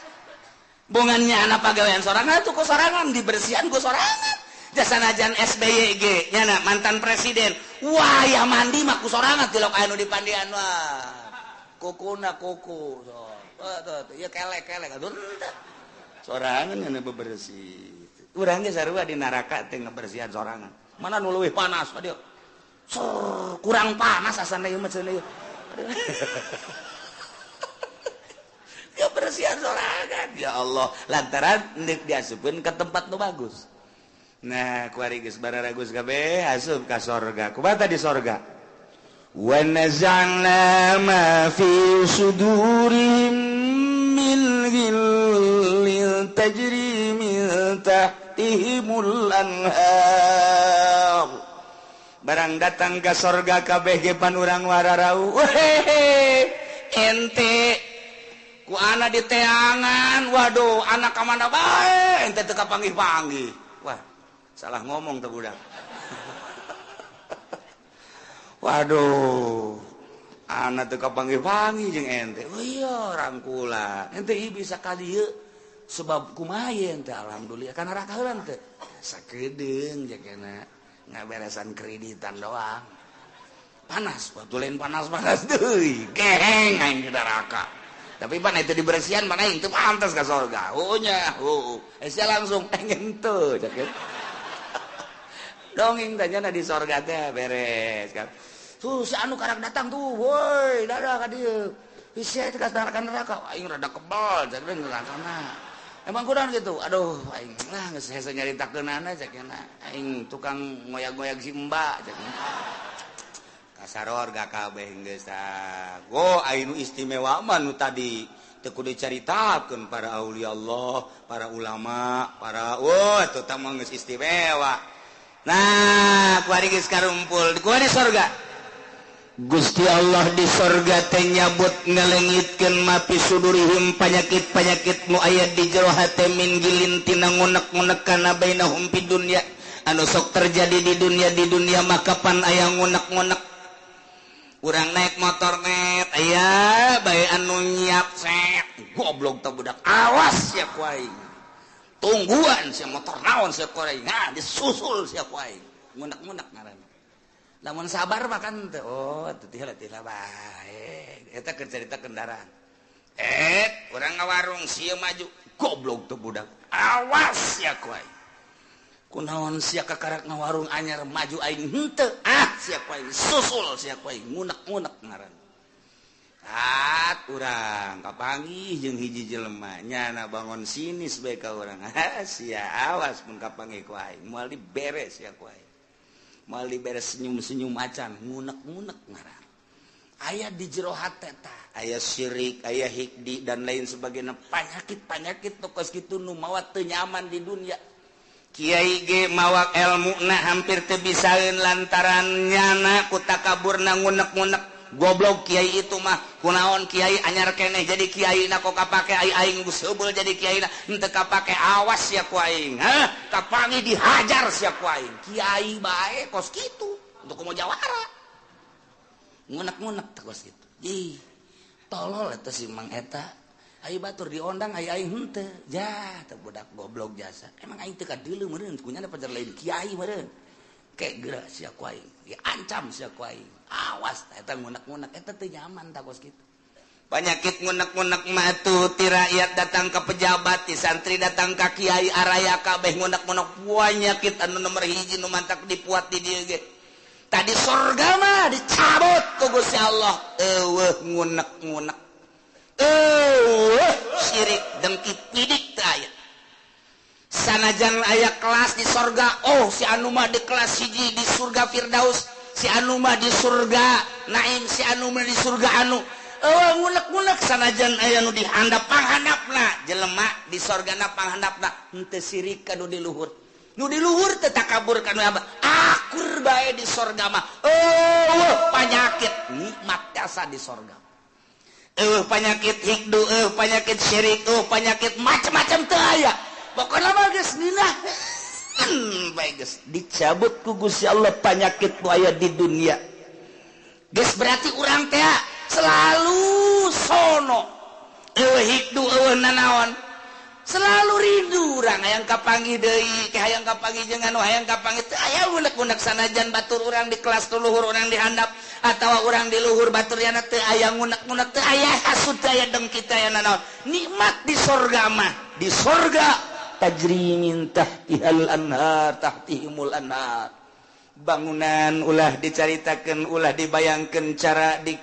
bongannya anak pagawean sorangan atuh ku sorangan dibersihan ku sorangan jasanajan SBY ge nyana mantan presiden wah ya mandi mah ku sorangan tilok anu dipandian wah kukuna kuku so tuh ieu kelek-kelek atuh sorangan nyana bebersih urang ge sarua di neraka teh ngabersihan sorangan mana nu leuwih panas aduh kurang panas asana ieu mah cenah ieu kebersihan sorangan ya Allah lantaran deuk diasupkeun ke tempat nu bagus. Nah kuari geus bararagus kabeh asup ka sorga kumaha di sorga wa naza'na ma fi sudurihim min ghillin tajri min tahtihimul anhar. Barang datang ka sorga kabeh ge pan urang wararau hehe ente ku anak di teangan waduh anak ka mana bae ente teu kapanggih-panggih wah salah ngomong teh budak waduh anak teu kapanggih-panggih jeung ente oh iya rangkula ente ieu bisa ka dieu sebab kumaha ente alhamdulillah kana neraka heula teh sakedeung jagana ngaberesan kreditan doang panas batu lain panas-panas deui geheng aing di neraka tapi mana itu dibersihan mana itu pantas ke sorga oh nya oh sia langsung pengen tuh dongeng tanya di sorga teh beres kan tuh si anu karak datang tuh woi dadah ka dieu sia teh ka neraka aing rada kebal cak nerakana emang kurang gitu aduh aing lah geus hese nyaritakeunana cak aing tukang ngoyag-ngoyag si mbak cak kasaror gak kabeh geus tah go anu istimewa mah nu tadi teu kudu dicaritakeun para aulia Allah, para ulama, para wah eta tah mah geus istimewa. Nah, kuari geus karumpul, kuari sorga. Gusti Allah di sorga teh nyabut ngalengitkeun mapi sudurihim panyakit-panyakit nu aya di jero hate min gilin tina ngunek-ngunek kana bainahum fid dunya anu sok terjadi di dunia maka pan aya ngunek-ngunek. Urang naik motor net aya bae anu nyiap set goblok teh budak awas ya ku aing. Tungguan sia motor naon sia ku aing. Nah, disusul sia ku aing. Ngunek-ngunek ngaranna. Lamun sabar mah kan teu, oh teu teh bae. Eta keur carita kendaraan. Urang ngawarung sia maju, goblok tuh budak. Awas sia ku aing. Kunaon sia kakarak ngawarung anyar maju aing henteu. Ah, sia ku aing susul sia ku aing, ngunek-ngunek ngaranna. At urang kapanggih jeung hiji jelema nyana bangun sinis bae ka urang. Ah, sia awas mun kapanggih ku aing, moal diberes sia ku aing. Moal diberes senyum-senyum acan, ngunek-ngunek ngaran. Aya di jero hate tah, aya syirik, aya hikdi dan lain sebagainya, panyakit-panyakit nu kos kitu nu mawa teu nyaman di dunia. Kiai ge mawa elmuna hampir teu bisaeun lantaran nyana ku takaburna ngunek-ngunek. Goblok kiai itu mah, kunaon kiai anyar keneh jadi kiai na kok kapake ai aing geus heubeul jadi kiai na henteu kapake, awas sia ku aing. Hah, kapangi dihajar sia ku aing. Kiai bae kos kitu untuk komo jawara. Ngunek-ngunek teh kos kitu. Ih, tolol eta si Mang eta. Ai batur diondang ai aing henteu. Ja, teh budak goblok jasa. Emang aing teu kadeuleu meureun kunyana pajar lain kiai meureun. Kek geura sia ku aing, diancam sia ku aing. Awas eta ngunek-ngunek eta teu nyaman tah kos kitu. Penyakit ngunek-ngunek mah tuh ti rakyat datang ke pejabat, ti santri datang ka kiai, araya kabeh ngunek-ngunek. Penyakit anu nomor hiji nu mantak dipuat di dieu ge. Tadi sorga mah dicabut ku Gusti Allah. Eueuh ngunek-ngunek. Eueuh syirik dengki pidik teu aya. Sanajan aya kelas di sorga, oh si anu mah di kelas hiji di surga Firdaus, si anu mah di surga Naim, si anu mah di surga anu. Eueuh ngunek-ngunek sanajan aya nu dihandap panghandapna, jelema di sorgana panghandapna henteu sirik ka nu di luhur. Nu di luhur teu takabur ka nu abah. Akur bae di sorga mah. Eueuh panyakit nikmat jasa di sorga. Eueuh panyakit hikdu, eueuh panyakit syirik, eueuh panyakit macam-macam teu aya. Pokokna mah geus ngeunah. Bae geus dicabut ku Gusti Allah panyakit nu aya di dunia. Geus berarti urang teh selalu sono. Eueuh hikdu, eueuh nanaon. Selalu rindu urang hayang kapanggih deui, ke hayang kapanggih jeung anu hayang kapanggih teu aya unek-unek sanajan batur urang di kelas luhur urang dihandap atawa urang di luhur batur yana teu aya ngunek-ngunek, teu aya hasud, teu aya dengki, teu aya nanaon. Nikmat di sorga mah, di sorga tajri min tahtihal anhar, tahtihimul anhar. Bangunan ulah dicaritakeun, ulah dibayangkeun cara di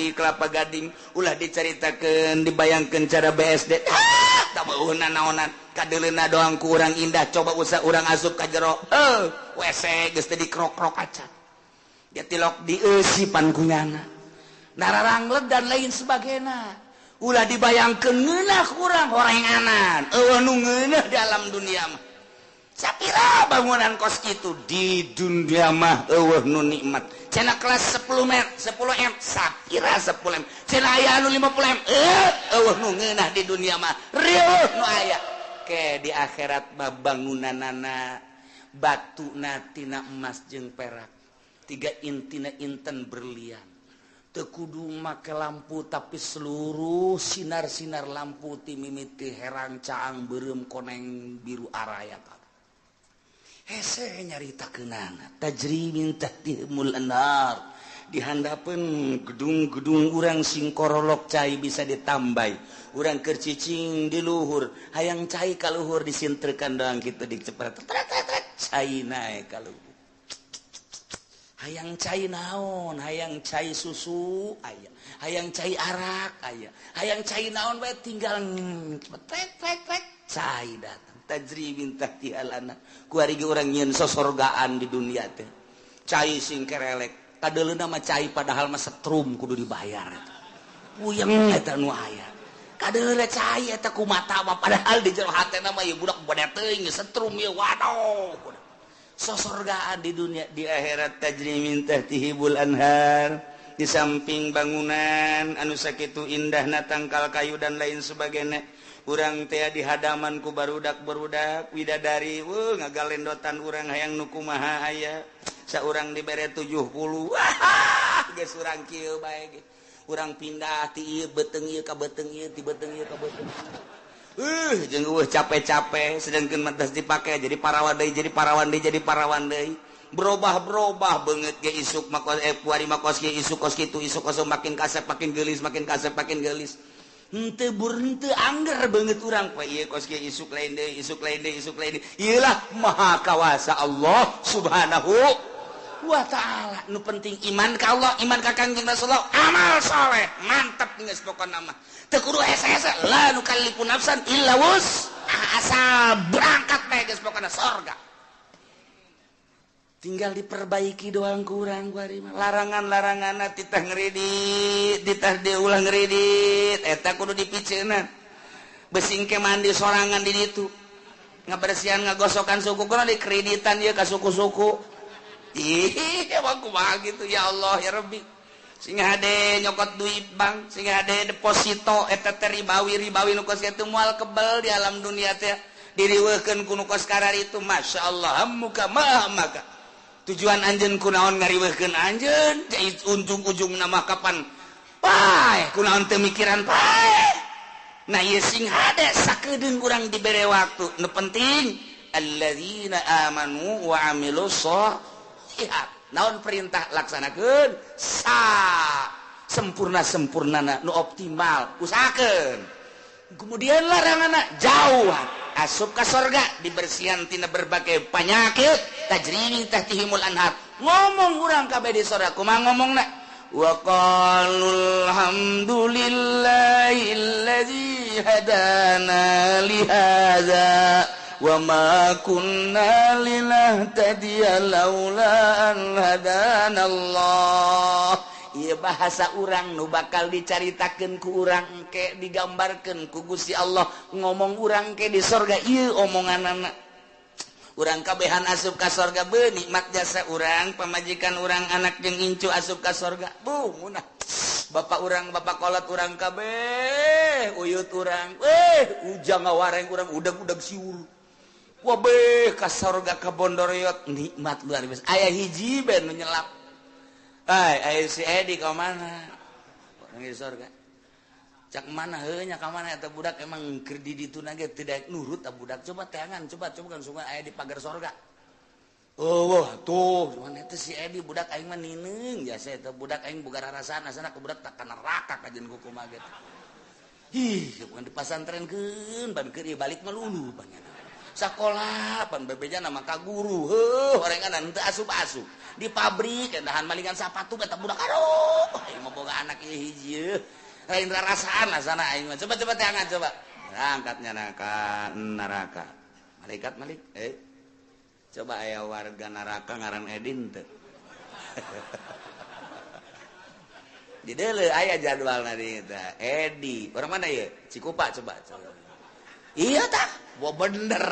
Kelapa Gading, ulah dicaritakeun dibayangkeun cara BSD. Ah, tak beuheuna naonan, kadeuleuna doang ku urang indah, coba usah urang asup ka jero. Heuh, WC geus teh dikrok-krok acan. Dia tilok dieusipan ku nyana. Nararanglet dan lain sebagainya. Ulah dibayangkeun ngeunah ku urang horenganan. Eueuh nu ngeunah di alam dunia mah. Sapira bangunan kos kitu di dunia mah eueuh nu nikmat. Cenah kelas 10 m, 10 m, sapira 10 m. Cenah aya anu 50 m, eueuh nu ngeunah di dunia mah. Rieuh nu aya. Ke di akhirat mah bangunanana batuna tina emas jeung perak. Tiga intina inten berlian. Teu kudu make lampu tapi seluruh sinar-sinar lampu ti mimiti herang caang beureum koneng biru araya kabeh. Hese nyaritakeunana tajri min tahtihimul anhar. Dihandapeun gedung-gedung urang sing korolok cai bisa ditambai. Urang keur cicing di luhur, hayang cai ka luhur disintrekan doang kitu dicepret. Cai naek ka luhur. Hayang cai naon, hayang cai susu aya, hayang cai arak aya, hayang cai naon bae tinggal cepet trek trek cai datang. Tajri min tahtihal anhar. Kuari ge urang nyieun sosorgaan di dunia teh. Cai sing kerelek, kadeuleuna mah cai padahal mah setrum kudu dibayar eta. Puyeng eta nu aya. Kadeuleuna cai eta ku mata mah padahal di jero hatena mah ieu budak bade teuing setrum ieu waduh. Sosorgaan di dunia, di akhirat tajri min tahtihimul anhar. Di samping bangunan anu sakitu indahna tangkal kayu dan lain sebagainya. Urang teh di hadaman ku barudak-barudak widadari, weuh ngagalendotan urang hayang nu kumaha aya. Saurang dibere 70. Wah, geus urang kieu bae ge. Urang pindah ti ieu beuteung ieu ka beuteung ieu, ti beuteung ieu ka beuteung. Jeung eueuh capek-capek, sedangkan mah dipake jadi parawan deui, jadi parawan deui, jadi parawan deui, berubah-berubah beungeut ge. Isuk mah kuari mah kos kieu, isuk kos kitu, isuk kos makin kasep makin geulis, makin kasep makin geulis. Henteu bur, henteu angger beungeut urang poe ieu kos kieu, isuk lain deui, isuk lain deui, isuk lain deui. Ieu lah maha kawasa Allah Subhanahu wa Ta'ala. Nu penting iman ka Allah, iman ka Kangjeng Rasulullah, amal soleh, mantap geus pokona mah. Teu kudu hese-hese, la nukallifu nafsan illa wus, asal berangkat bae geus pokona sorga. Tinggal diperbaiki doang kurang kuari mah. Larangan-larangan titah ngeridit, titah diulah ngeridit, eta kudu dipiceunan. Besing ke mandi sorangan di ditu, ngabersihan, ngagosokan suku, kudu dikreditan ieu ka suku-suku. Ih, emang kumaha gitu? Ya Allah, ya Rabbi. Sing hade nyokot duit bank, sing hade deposito, eta teh ribawi. Ribawi nu kos kitu moal kebel di alam dunia teh, diriweuhkeun ku nu kos itu. Masya Allah, muka mah maka tujuan anjeun kunaon ngariweuhkeun anjeun? Ujung-ujung nama kapan paeh? Kunaon teu mikiran paeh? Nah, ieu sing hade sakedeung urang dibere waktu. Nu penting alladzina amanu wa amilus sholihat. Naon perintah, laksanakeun sa sempurna sempurnana, nu optimal usahakeun. Kemudian larangan jauh, asup ka sorga, dibersihan tina berbagai penyakit, tajri min tahtihimul anhar. Ngomong urang kabeh di sorga kumaha ngomongna? Wa qalu alhamdulillahilladzi hadana li hadza wa ma kunna linahtadiya laula an hadana Allah. Ieu bahasa urang nu bakal dicaritakeun ku urang engke, digambarkeun ku Gusti Allah. Ngomong urang ke di sorga ieu omonganana. Urang kabehan asup ka sorga, be nikmat jasa urang, pamajikan urang, anak jeung incu asup ka sorga. Bu munah bapak urang, bapak kolot urang kabeh, uyut urang, eh, ujang ngawareng urang, udag-udag siur. Wah, be ka sorga ka bondoriot, nikmat luar biasa. Aya hiji ben nu nyelap. Ay, ay, si Edi ka mana? Orang di sorga. Cak mana heuh nya, ka mana eta budak? Emang keur di ditu ge tidak nurut eta budak. Coba teangan, coba coba kan sungai aya di pagar sorga. Oh, wah, tuh, mana eta si Edi? Budak aing mah nineung jasa eta budak aing boga rarasaan asana ke budak tak ka neraka kajeun ku kumaha ge. Ih, bukan dipasantrenkeun, ban keur ieu balik mah lulu banyak. Sekolah pan bebeja nama ka guru, heuh, orengan teu asup-asup. Di pabrik endahan malingan sapatu eta budak. Aduh, aing mah boga anak ieu hiji lain rarasaan asana aing mah. Coba, coba teangan, coba. Berangkatnya neraka neraka. Malaikat malik, eh, coba aya warga neraka ngaran Edin teu? Di deuleu aya jadwalna di eta. Edi orang mana ya? Cikupa. Coba, coba. Iya tah. Wah, bener.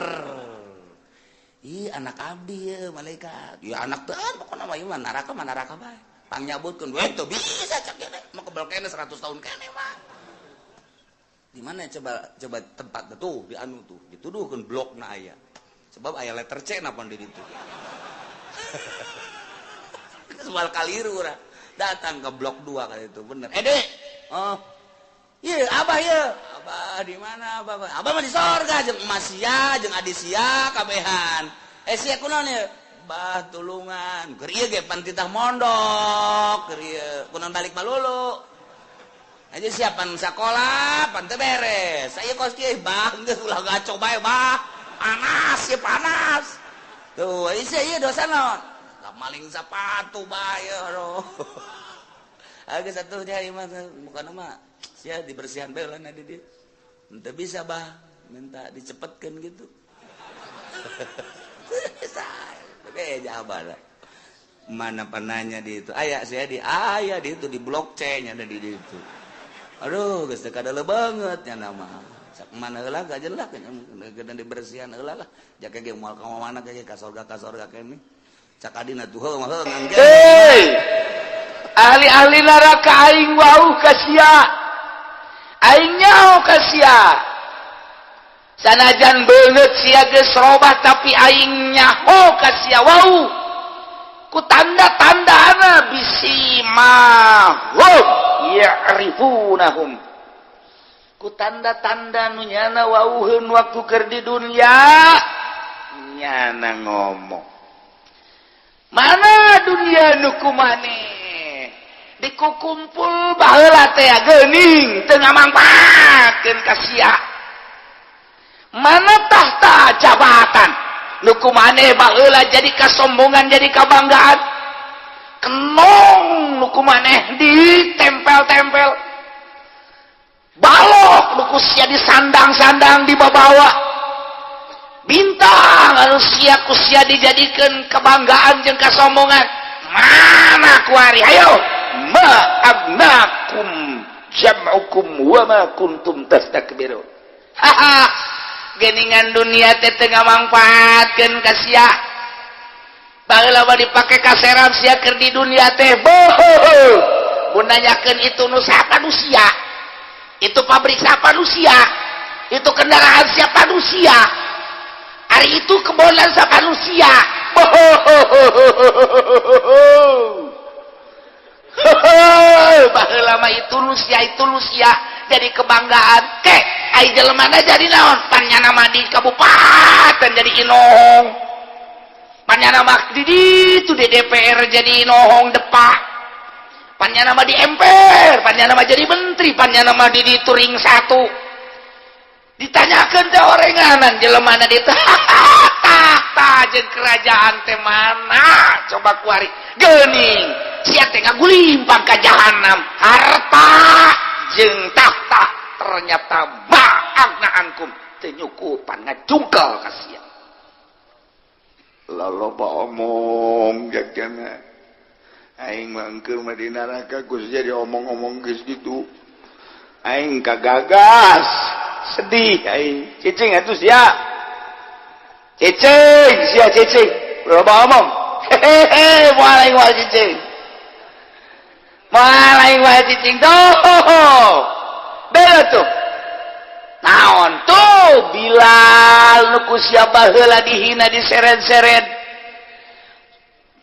Ih, anak abdi ya, malaikat. Ya anak teh pokokna mah ieu mah neraka mah neraka bae. Pangnyabutkeun we teu bisa cak ieu mah, kebel kene 100 tahun kene mah. Di mana coba, coba tempat tuh di anu tuh dituduhkeun blokna aya. Sebab aya letter C napa di ditu. Soal kaliru urang. Datang ke blok 2 kali itu bener. Ede. Oh. Iya, abah ya. Abah di mana abah? Abah mah di sorga jeung emas sia, jeung adi sia kabehan. Eh, sia kunaon ieu? Bah, tulungan. Keur ieu ge pan titah mondok, keur ieu kunaon balik malulu. Aja siapan sakola, pan teu beres. Saya kos kieu, bah, geus ulah ngaco bae, bah. Panas ya, panas. Tuh, sia ieu dosa naon? Maling sepatu bae, aduh. Agak satu dia mah bukan mah sia dibersihan bae lah di dia. Ente bisa bah minta dicepetkan gitu. Bisa. Beda abah. Mana penanya di itu? Aya saya di aya di itu di blok C nya ada di itu. Aduh, geus teu kadele banget nya nama. Sak mana heula gak jelas nya dibersihan heula lah. Jaka ge moal ka mana ge, ka sorga kene. Cak adina tuh heuh mah heuh. Hei, ahli-ahli neraka, aing wau ka sia, aing nyaho ka sia. Sanajan beungeut sia geus robah, tapi aing nyaho ka sia wau ku tanda-tandana, bisimahum ya'rifunahum. Ku tanda-tanda nu nyana wauheun waktu keur di dunya nyana ngomong. Mana dunia nu ku maneh dikukumpul baheula teh geuning teu ngamangpaatkeun ka sia. Mana tahta jabatan nu ku maneh baheula jadi kasombongan, jadi kabanggaan, kenong nu ku maneh ditempel-tempel, balok nu ku sia disandang-sandang, dibawa, bintang anu sia ku sia dijadikan kebanggaan jeung kasombongan, mana kuari? Ayo, ma agnakum jam'ukum wa ma kuntum tastakbirun. Haha, geningan dunia teh teu ngamangpaatkeun ka sia. Baheula mah dipake kaseram sia keur di dunia teh. Boh, mun nanyakeun itu nu siapa nu sia, itu pabrik siapa nu sia, itu kendaraan siapa nu sia, hari itu kebonan siapa nu sia. Boh, baheula mah itu nu sia, itu nu sia jadi kebanggaan. Ke ai jelemana jadi naon? Pan nyana mah di kabupaten jadi inohong, pan nyana mah di ditu di DPR jadi inohong depak, pan nyana mah di MPR, pan nyana mah jadi menteri, pan nyana mah di ditu ring satu. Ditanyakeun teh orenganan jelemana di tahta jeung kerajaan teh mana? Coba kuari, geuning sia teh ngagulimpang ka jahanam. Harta jeung tahta ternyata ma agna ankum, teu nyukupan ngajungkel ka sia. Loba omong jagana aing mah engkeur mah di neraka geus jadi omong-omong geus kitu aing kagagas sedih aing. Cicing atuh sia, cicing sia, cicing loba omong. Hehehe, moal aing moal cicing, moal aing moal cicing. Tuh bela tuh naon tuh Bilal nu ku sia baheula dihina, diseret-seret.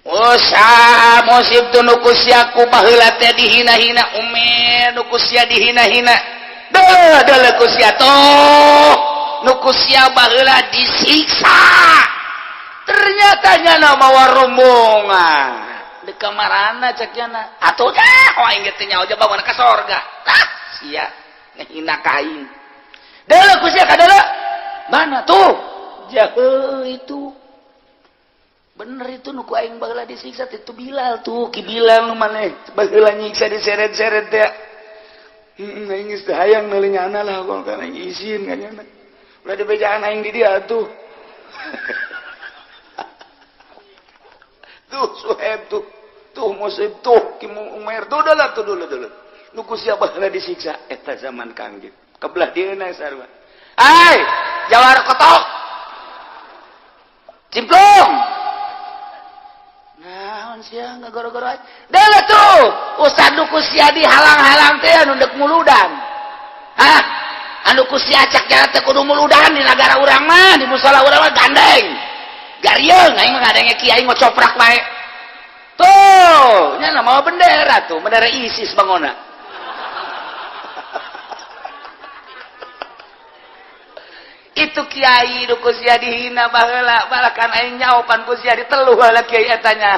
Usa musib tuh nu ku sia ku baheula teh dihina-hina, Umair nu ku sia dihina-hina. Deuh deuleu ku sia tuh nu ku sia baheula disiksa, ternyata nyana mawa rombongan di kamarana. Cek nyana atuh dah, oh aing ge teu nyaho bangun ka sorga. Tah sia ngehina ka aing. Deuleu ku sia ka deuleu mana tuh jahe itu bener itu nu ku aing baheula disiksa itu Bilal tuh. Ki Bilal nu maneh baheula nyiksa, diseret-seret teh. Heeh, aing geus teu hayang meuli nyana lah kok kan aing izin ka nyana. Ulah dibejaan aing di dia tuh. Tuh Suhaib tuh, tuh Musib tuh, Ki Umair tuh dah tuh dulu dulu. Nu ku sia baheula disiksa eta zaman Kangjeng. Kebelah dieuna sarua. Ai, jawara kotok. Cimplung. Naon sia ngagoro-goro aja. Deuleu tuh, ustad nu ku sia dihalang-halang teh anu deuk muludan. Hah? Anu ku sia cak jalan teh kudu muludan di nagara urang mah, di musala urang mah gandeng. Garieung aing mah ngadenge kiai ngocoprak bae. Tuh, nya mawa bendera tuh, bendera ISIS bangona. Itu kiai nu ku sia dihina baheula, balakan aing nyaopan ku sia diteluh heula kiai eta nya.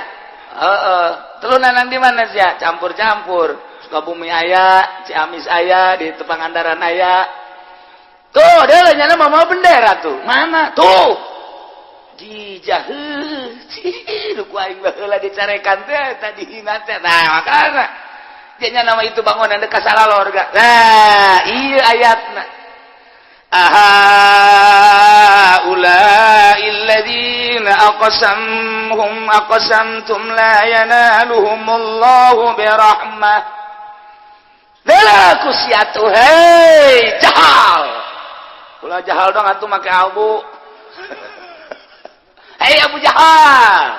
Heeh, teluh nanang di mana sia? Campur-campur. Sukabumi aya, Ciamis aya, di Pangandaran aya. Tuh, deuleu nyana mawa bendera tuh. Mana? Tuh. Dijaheuh. Nu ku aing baheula dicarekan teh, tadi dihina teh. Nah, makana nya nama itu bangunan dekat salah lorga. Nah, iya ayatna. Aha ulail ladzina aqsamhum aqsamtum la yanaluhumullahu birahmah. Dela ku sia tuh, hei jahal. Ulah jahal dong atuh make abu. Hei Abu Jahal.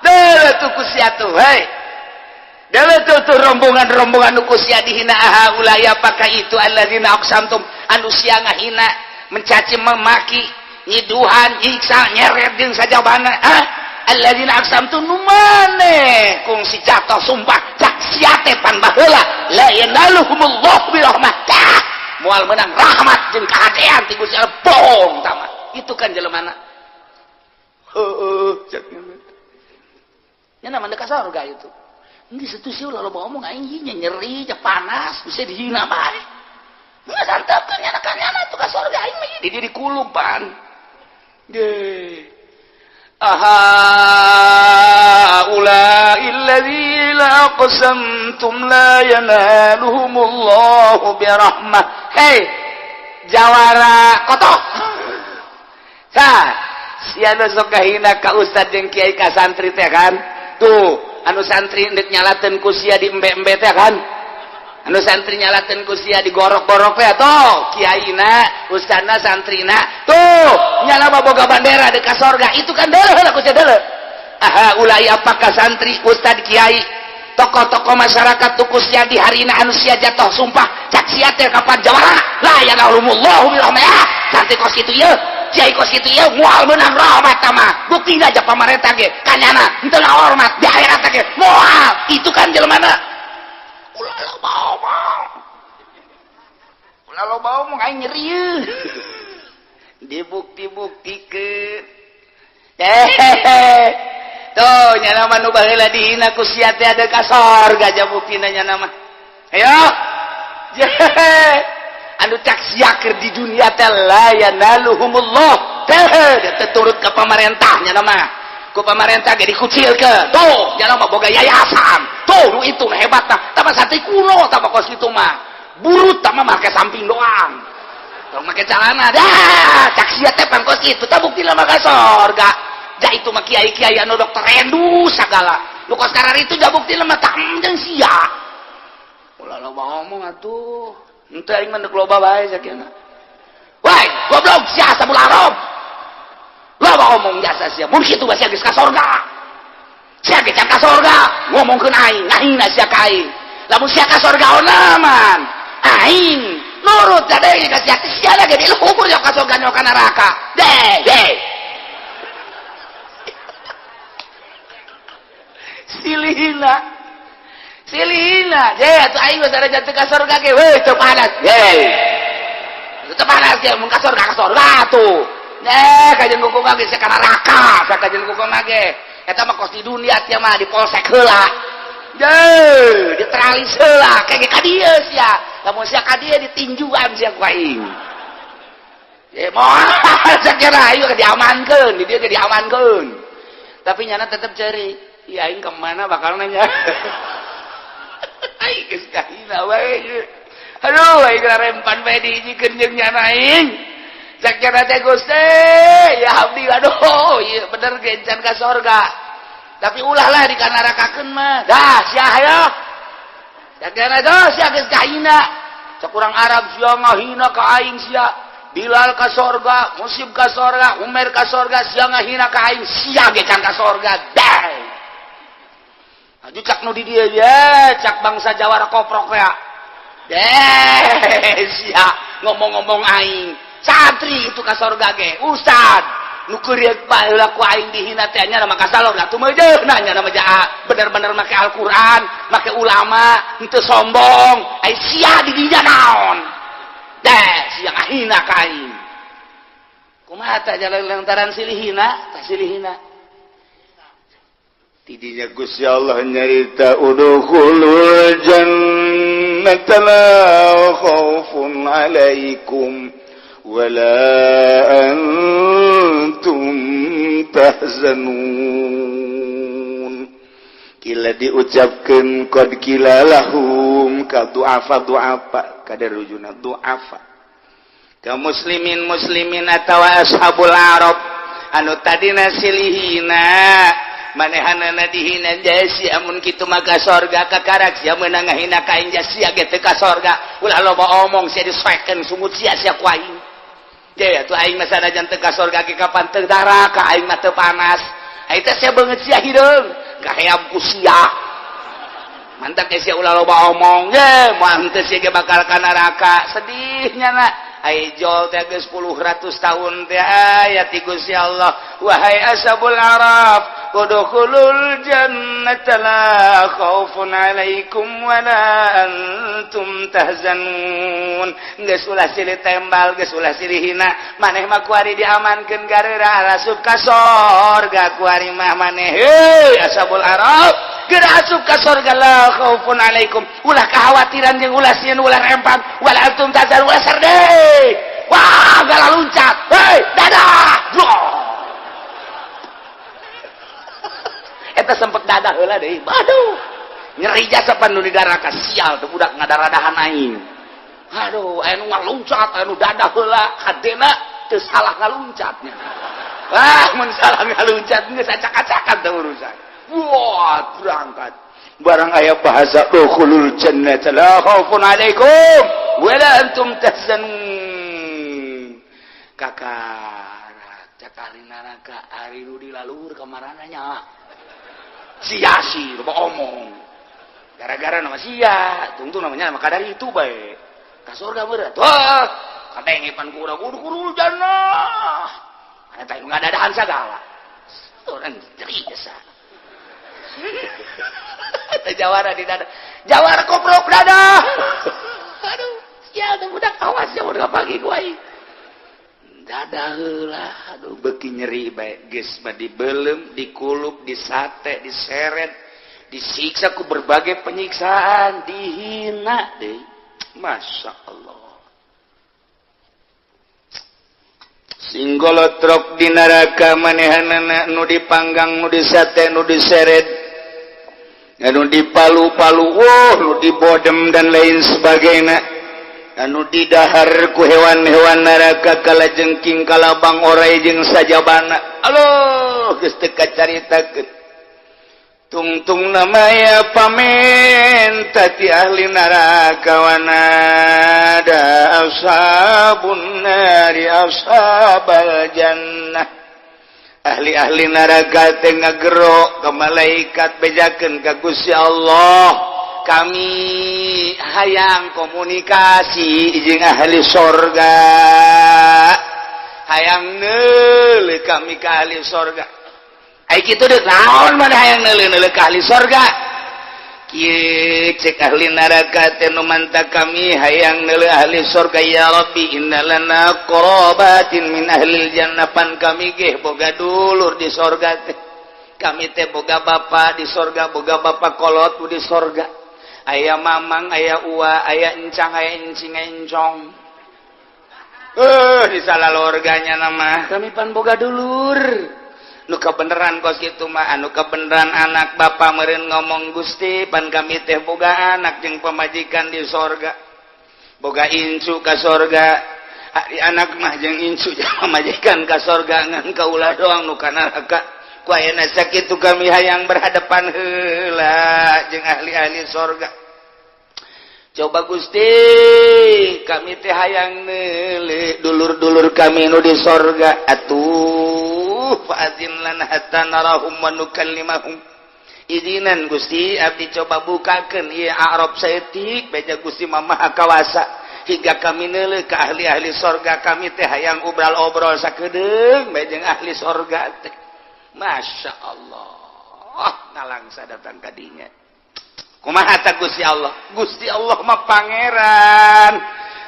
Dela tuh ku sia tuh, hei. Dela tuh tuh rombongan-rombongan nu ku sia dihina. Aha ulaya pakai itu alladzina aqsamtum anu sia ngahina, mencaci, memaki, nyiduhan, nyiksa, nyeret jeung sajabana. Ah alladzina aqsamtum nu maneh kungsi jatuh sumpah cak sia teh pan baheula la yanaluhumullahu birahmah. Tah moal Moal menang rahmat jeung kahadean ti Gusti Allah, bohong tama. Itu kan jelemana. Heeh, cek nya nama ka surga itu. Geus atuh sih, ulah loba omong, aing nyeri, panas, bisa dihina bae. Nggak santapkeun nya ka nyana tuh ka surga, aing mah di diri kulupan. Ge. أهؤلاء الذين أقسمتم لا ينالهم الله برحمة. Hei, jawara kotok. Sa, sia nu sok kahina ka ustad jeung kiai, ka santri teh kan? Tuh, anu santri ndek nyalateun ku sia di embe-embe teh kan? Anu santri nyalateun ku sia di gorok-gorok teh, tuh, kiaina, ustadna, santrina, tuh, nyala mah boga bandera dekat sorga, itu kan deuleu heula ku sia deuleu. Aha, ulai, apakah santri, ustad, kiai, tokoh-tokoh masyarakat tuku sia di harina anu sia jatuh sumpah cak sia teh kapan jawara لا ينالهم الله برحمة. Santri kos kitu ieu, kiai kos kitu ieu moal meunang rahmat mah. Buktina aja pamarentah ge kanyana henteu ngahormat, di akhirat ge moal. Itu kan jelema ulah loba omong, ulah loba omong, aing nyeri dibukti-buktikeun. Eh, tuh nyana mah nu baheula dihina ku sia teh ada ka sorga, ja buktina nyana mah. Ayo anu cak sia keur di dunia teh لا ينالهم الله teh, teh turut ka pamarentah, nyana mah ku pamarentah ge dikucilkeun. Tuh nyana mah boga yayasan tuh, nu itu nu hebat tah. Tah santri kuno tah kos kitu mah, burut tah mah make samping doang, tong make celana dah, cak sia teh pangkos kitu. Tah, buktina mah ka sorga. Ja itu mah kiai-kiai anu dokter Rendu sagala nu kos karar itu, ja buktina mah tak jeung sia. Ulah loba ngomong atuh, henteu, aing mah loba bae sakieu. Woi, goblok sia, sabul Arab, loba omong jasa sia. Mun kitu mah sia geus ka sorga, sia ge can ka sorga ngomongkeun aing, ngahina sia ka aing. Lamun sia ka sorga onaman aing nurut jadeng ka sia, sia lagi di luhur ya ka sorga nyo ka neraka deh deh. Silihina, silihina je atuh, aing geus ada ka sorga ge we teu panas ye, teu panas ge. Mun ka sorga tuh. Eh, kajian kuku mah geus ka neraka, kajian kuku mah ge. Eta mah kos di dunia tia mah di polsek heula. Je, di teralis heula, kayak ka dieu sia. Lamun sia ka dieu ditinjuan sia ku aing. Eh, moal sakira ayo diamankeun, di dieu ge diamankeun. Tapi nyana tetep cari, iya aing kemana bakal nanya. Aing geus kahina wae. Aduh, aing rempan bae dihijikeun jeung nyana aing. Cak teh Gusti, ya abdi, aduh, ieu bener gencan ka sorga. Tapi ulah lah dikanarakakeun mah. Dah, sia hayo. Cak dah sia geus kahina. Cak urang Arab, sia ngahina ka aing sia. Bilal ka sorga, Musib ka sorga, Umar ka sorga, sia ngahina ka aing, sia ge can ka sorga. Dah. Aju cak nu di dieu ye, cak bangsa Jawara koprok ya. Deh, sia ngomong-ngomong aing. Santri itu ka sorga ge, ustad nu keurieu baheula ku aing dihina teh nya maka salor atuh meujeuna nya mah jaa bener-bener make Al-Qur'an, make ulama, henteu sombong. Ai sia di dinya naon? Deh, sia ngahina ka aing. Kumaha tah jalan lantaran silih hina, tah silih hina. Tidinya Gusti Allah nyarita ادخلوا الجنة لا خوف عليكم ولا أنتم تحزنون. Kila diucapkan قد قيل لهم ka du'afa, du'afa kada rujuna du'afa ka muslimin, muslimin atawa ashabul arab anu tadina silihina manehanana dihina. Jasi amun kitu maka sorga kakarak sia meunang ngahina ka aing, sia ge teu ka sorga. Ulah loba omong sia, disoekeun sungut sia sia ku aing. Je atuh aing mah sanajan teu ka sorga ge kapan teu daraka, aing mah teu panas. Ai teh sia beungeut sia hideung kaheam ku sia. Mantap ge sia, ulah loba omong je, moal henteu sia ge bakal ka neraka. Sedihnya na Ai jol teh geus 10 ratus tahun teh aya ti Gusti Allah, wahai ashabul araf, udkhulul jannata la khaufun alaikum wala antum tahzanun. Geus ulah silih tembal, geus ulah silih hina, maneh mah kuari diamankeun gareura asup ka sorga kuari mah maneh. Heuy ashabul araf, geura asup ka sorga, la khaufun alaikum, ulah kekhawatiran jeung ulah sieun, ulah rempang, wala antum tahzanun, ulah serdeh. Wah, gala loncat. Hei, dadah. Eta sempet dadah heula deui. Aduh. Nyeri jasa pan nu di daraka sial tuh budak ngadaradahan aing. Aduh, aya nu ngaluncat, aya nu dadah heula, kadena teu salah ngaluncatnya. Wah, mun salah ngaluncat geus acak-acakan teh urusan. Wah, berangkat. Barang aya bahasa dukhulul jannata la khaufun alaikum wala antum tahzanun. Kakak cek ahli neraka, ari nu dilaluhur kamarana nya sia sih loba omong gara-gara nama sia tungtu namanya nama kadar itu bae ka surga meureun wah kadenge pan ku urang udkhulul jannah eta nu ngadadahan sagala urang nyeri jasa eta jawara di dada jawara koprok dada. Aduh, sial tuh budak, awas ya udah pagi gua dadah heula. Aduh, beuki nyeri bae geus mah dibelem, dikulup, disate, diseret, disiksa ku berbagai penyiksaan, dihina deui. Masya Allah, singgolotrok di neraka manehanana nu dipanggang, nu disate, nu diseret, anu dipalu-palu, oh, nu dibodem dan lain sebagainya, anu didahar ku hewan-hewan neraka kala jengking, kalabang, orai jeung sajabana. Aloh, geus teu kacaritakeun. Tungtung namaya pamenta ti ahli neraka, wanada ashabun nari ashabal jannah. Ahli-ahli neraka teh ngagero ka malaikat, bejakeun ka Gusti Allah, kami hayang komunikasi jeung ahli sorga, hayang neuleuh kami ka ahli sorga. Ai kitu deuk naon mana hayang neuleuh-neuleuh ka ahli sorga? Kieu cek ahli neraka teh, nu manta kami hayang neuleuh ahli sorga, ya Rabbi, innalana qarabatin min ahli jannah, pan kami ge boga dulur di sorga teh, kami teh boga bapa di sorga, boga bapa kolot di sorga, aya mamang, aya ua, aya encang, aya encing, encong, di salah lorganya nama kami pan boga dulur nu kebeneran kos kitu mah, anu kebeneran anak bapak meureun ngomong, Gusti, pan kami teh boga anak jeung pamajikan di sorga, boga incu ka sorga. Ari anak mah jeung incu jeung pamajikan ka sorga, ngan kaulah doang nu ka neraka. Ku ayeuna sakitu kami hayang berhadapan heula jeung ahli-ahli sorga. Coba Gusti, kami teh hayang neuleuh dulur-dulur kami nu di sorga. Atuh fa'adzin lana hatta narahum wa nukallimahum. Izinan Gusti, abdi coba bukakeun ieu Arab saeutik, beja Gusti mah maha kawasa, hingga kami neuleuh ka ahli-ahli sorga. Kami teh hayang obrol-obrol sakedeung bae jeung ahli sorga teh. Masya Allah, ngalangsa datang kadinya. Kumaha ta Gusti Allah? Gusti Allah mah pangeran,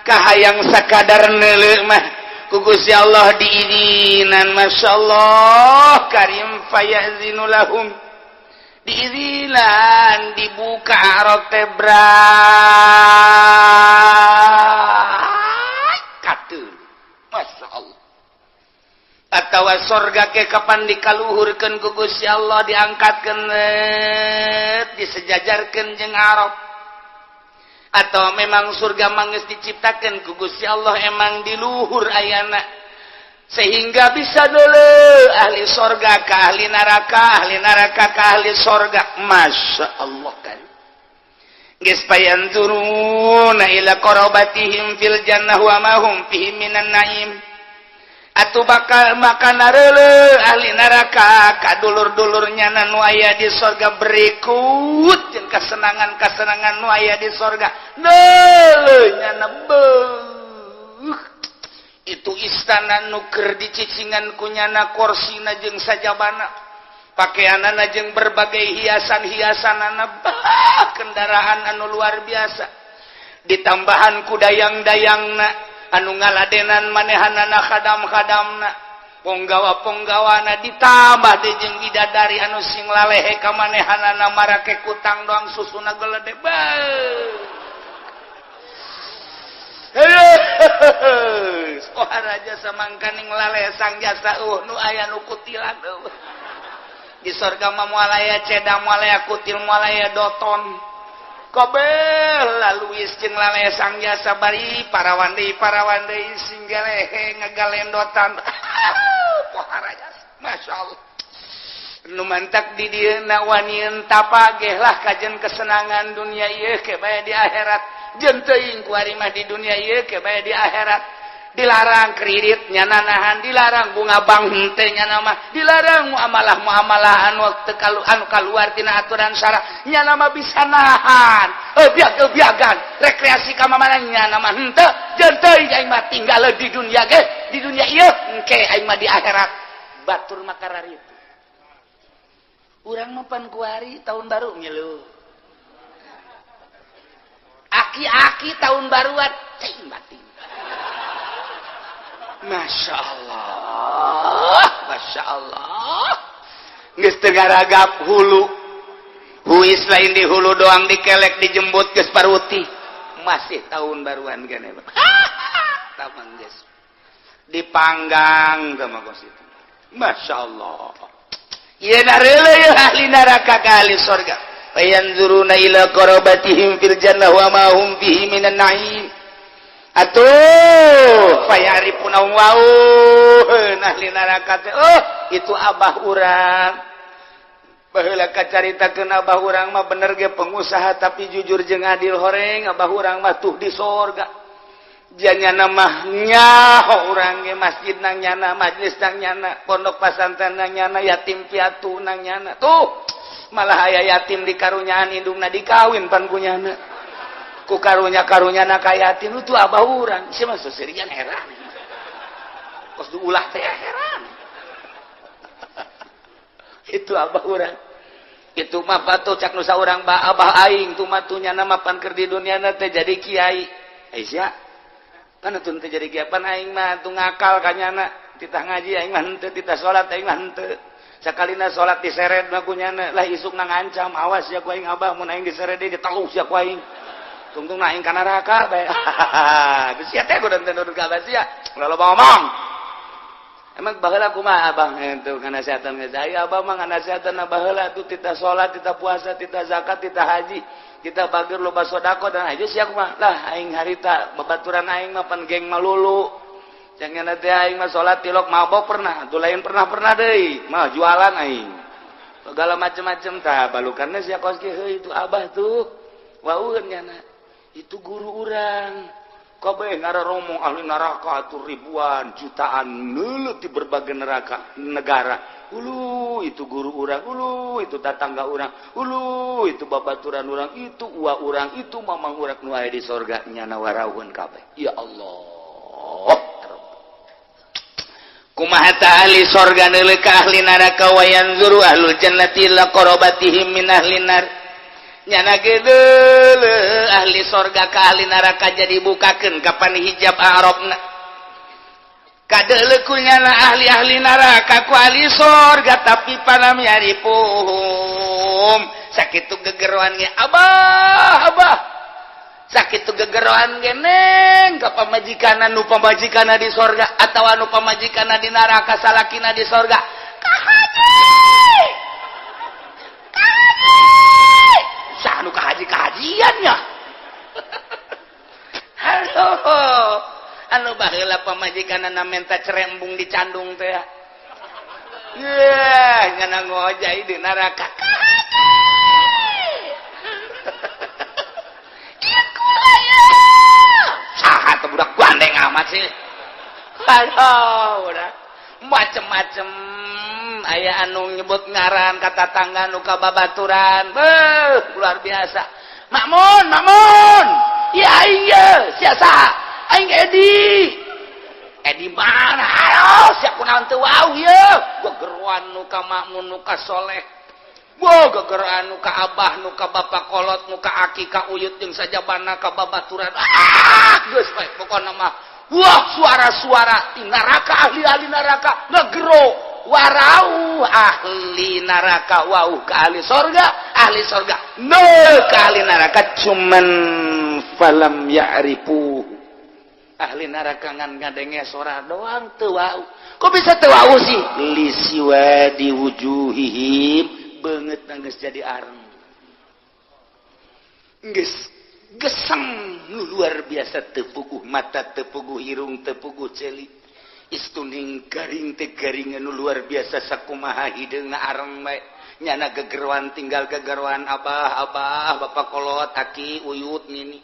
kahayang sakadar neuleuh mah ku Gusti Allah diizinan. Masya Allah karim, fayazinu lahum, diizinan, dibuka arab teh katul. Masya Allah, atawa sorga ke kapan dikaluhurkeun ku Gusti Allah, diangkatkeun, disejajarkeun jeung Arab, atau memang surga manggeus diciptakeun ku Gusti Allah emang di luhur ayana sehingga bisa dulu ahli sorga ke ahli neraka, ahli neraka ke ahli sorga. Masya Allah kan, geus payanzuruna ila qarabatihim fil jannah wa ma hum fihi minan naim. Atuh bakal makan nareuleuh ahli neraka ka dulur-dulurnya nu aya di sorga, berikut jeung kasenangan-kasenangan nu aya di sorga. Neuleuh nyana beuh. Istana nu keur dicicingan ku nyana, korsina jeung sajabana, pakaianana jeung berbagai hiasan-hiasanana, bah, kendaraan anu luar biasa, ditambahan ku dayang-dayangna anu ngaladenan manehanana, khadam-khadamna, ponggawa-ponggawana, ditambah deui jeung bidadari anu sing lalehe ka manehanana, marake kutang doang, susuna gelede. Bah, oh, raja samangkaning lalesang jasa nu aya nu kutilan eueuh. Di sorga mah moal aya ceda, moal aya kutil, moal aya doton, kabeh laluis jeung lalesang jasa, bari parawan deui, parawan deui, sing gelehe ngagalendotan. Pohara jasa, Masya Allah. Nu mantak di dieu na wanian tapageh lah kajen kesenangan dunia ieu ke bae di akhirat. Jeung teuing ku ari mah di dunia ieu ke bae di akhirat. Dilarang kredit nyana nahan, dilarang bunga bank henteu nyana mah, dilarang muamalah muamalah anu teu kalu, anu kaluar tina aturan syara nyana mah bisa nahan. Biag biagan rekreasi ka mana nyana mah henteu. Jeung teuing aing mah tinggal di dunia ge, di dunia ieu engke aing mah di akhirat. Batur mah kararitu, urang mah pan kuari tahun baru ngilu, aki-aki tahun baruan cing batin. Masya Allah, Masya Allah. Geus teu ngaragap hulu. Huis lain di hulu doang, dikelek, dijembut geus paruti. Masih tahun baruan gene. Tamang geus. Dipanggang sama kos itu. Masya Allah. Ieu nareuleuh ieu ahli neraka ka ahli sorga. Fayanzuruna ila qarabatihim fil jannah wa ma hum fihi minan na'im. Atuh fayarifuna, wau ahli neraka teh, oh, itu abah urang. Baheula kacaritakeun abah urang mah bener ge pengusaha, tapi jujur jeung adil. Horeng abah urang mah tuh di sorga. Janyana mah nyaho urang ge, masjid nang nyana, majlis nang nyana, pondok pasantren nang nyana, yatim piatu nang nyana. Tuh malah aya yatim di karunyaan indungna dikawin pan ku nyana, ku karunya karunya ka yatim. Itu abah urang sih mah seserian, heran kos ulah teh, heran. Itu abah urang itu mah batu cak nusa urang ba abah aing tuh mah tuh nyana mah pan keur di dunia teh jadi kiai. Aisyah kan atuh teh jadi kiai, pan aing mah tuh ngakal ka nyana, titah ngaji aing mah henteu, titah salat aing mah henteu. Sakalina salat diseret mah ku nyana lah, isuk na ngancam, "Awas ya ku aing abah, mun aing diseret deui diteluh sia ku aing, tungtung aing ka neraka bae." Geus sia teh kudu teu nurut ka abah sia, ulah loba ngomong. Emang baheula kumaha abah itu nganasihatan geus aya abah mah nganasihatan baheula tuh titah salat, titah puasa, titah zakat, titah haji, titah bageur, loba sedekah dan aja sia kumaha lah. Aing harita babaturan aing mah pan geng malulu, jangan teh aing mah salat tilok mabok pernah tuh, lain pernah-pernah deui mah, jualan aing segala macem-macem. Tah balukanna sia kos kieu, itu abah tuh waueun nyana, itu guru urang. Kabeh ngararomong ahli neraka tuh ribuan jutaan nulut di berbagai neraka negara. Ulu itu guru urang, ulu itu tetangga urang, ulu itu babaturan urang, itu uwa urang, itu mamang urang, nu aya di sorga nyana warawun kabeh. Ya Allah, kumaha ta ahli sorga neuleuh ka ahli neraka? Wa yanzuru ahlul jannati ila qarabatihim min ahli nar. Nyana gedeuleuh ahli sorga ka ahli neraka, jadi bukakeun kapan hijab Arabna, kadeuleuh ku nyana ahli-ahli neraka ku ahli sorga, tapi falam ya'rifuhum. Sakitu gegeroan ge, abah, abah, sakitu gegeroan ge neng ka pamajikanna, nu pamajikanna di sorga atau anu pamajikanna di neraka, salakina di sorga, ka haji, ka haji. Saha nu ka haji kahajian ya? Halo, anu baheula pamajikanna menta cerai embung dicandung teh ya, nyana ngojai di neraka, ka haji. Ieu kula ya. Saha teh, budak gandeng amat sih? Aduh, udah macem-macem, aya anu nyebut ngaran ka tatangga, nu ka babaturan. Beuh, luar biasa. Makmun, Makmun. Ya aing ye, sia saha? Aing Edi. Eh, di mana? Ayo, siap kunaon teu wau ye? Gegeruan nu ka makmun, nu ka soleh. Wah, gegeruan nu ka abah, nu ka bapak kolot, nu ka aki, ka uyut jeung sajabana, ka babaturan. Ah, geus bae pokona mah. Wah, suara-suara di neraka, ahli-ahli neraka ngegero, warau ahli neraka wau ke ahli sorga, ahli sorga no ke ahli neraka, cuman falam ya'rifu, ahli neraka ngan ngadenge suara doang, teu wau. Kok bisa teu wau sih? Lisiwadi wujuhihim, beungeut geus jadi areng, geus geseng nu luar biasa, teu puguh mata, teu puguh irung, teu puguh ceuli, istuning garing teh garing nu luar biasa. Sakumaha hideungna areng bae, nyana gegeruan, tinggal gegeruan abah, abah, bapak kolot, aki, uyut, nini,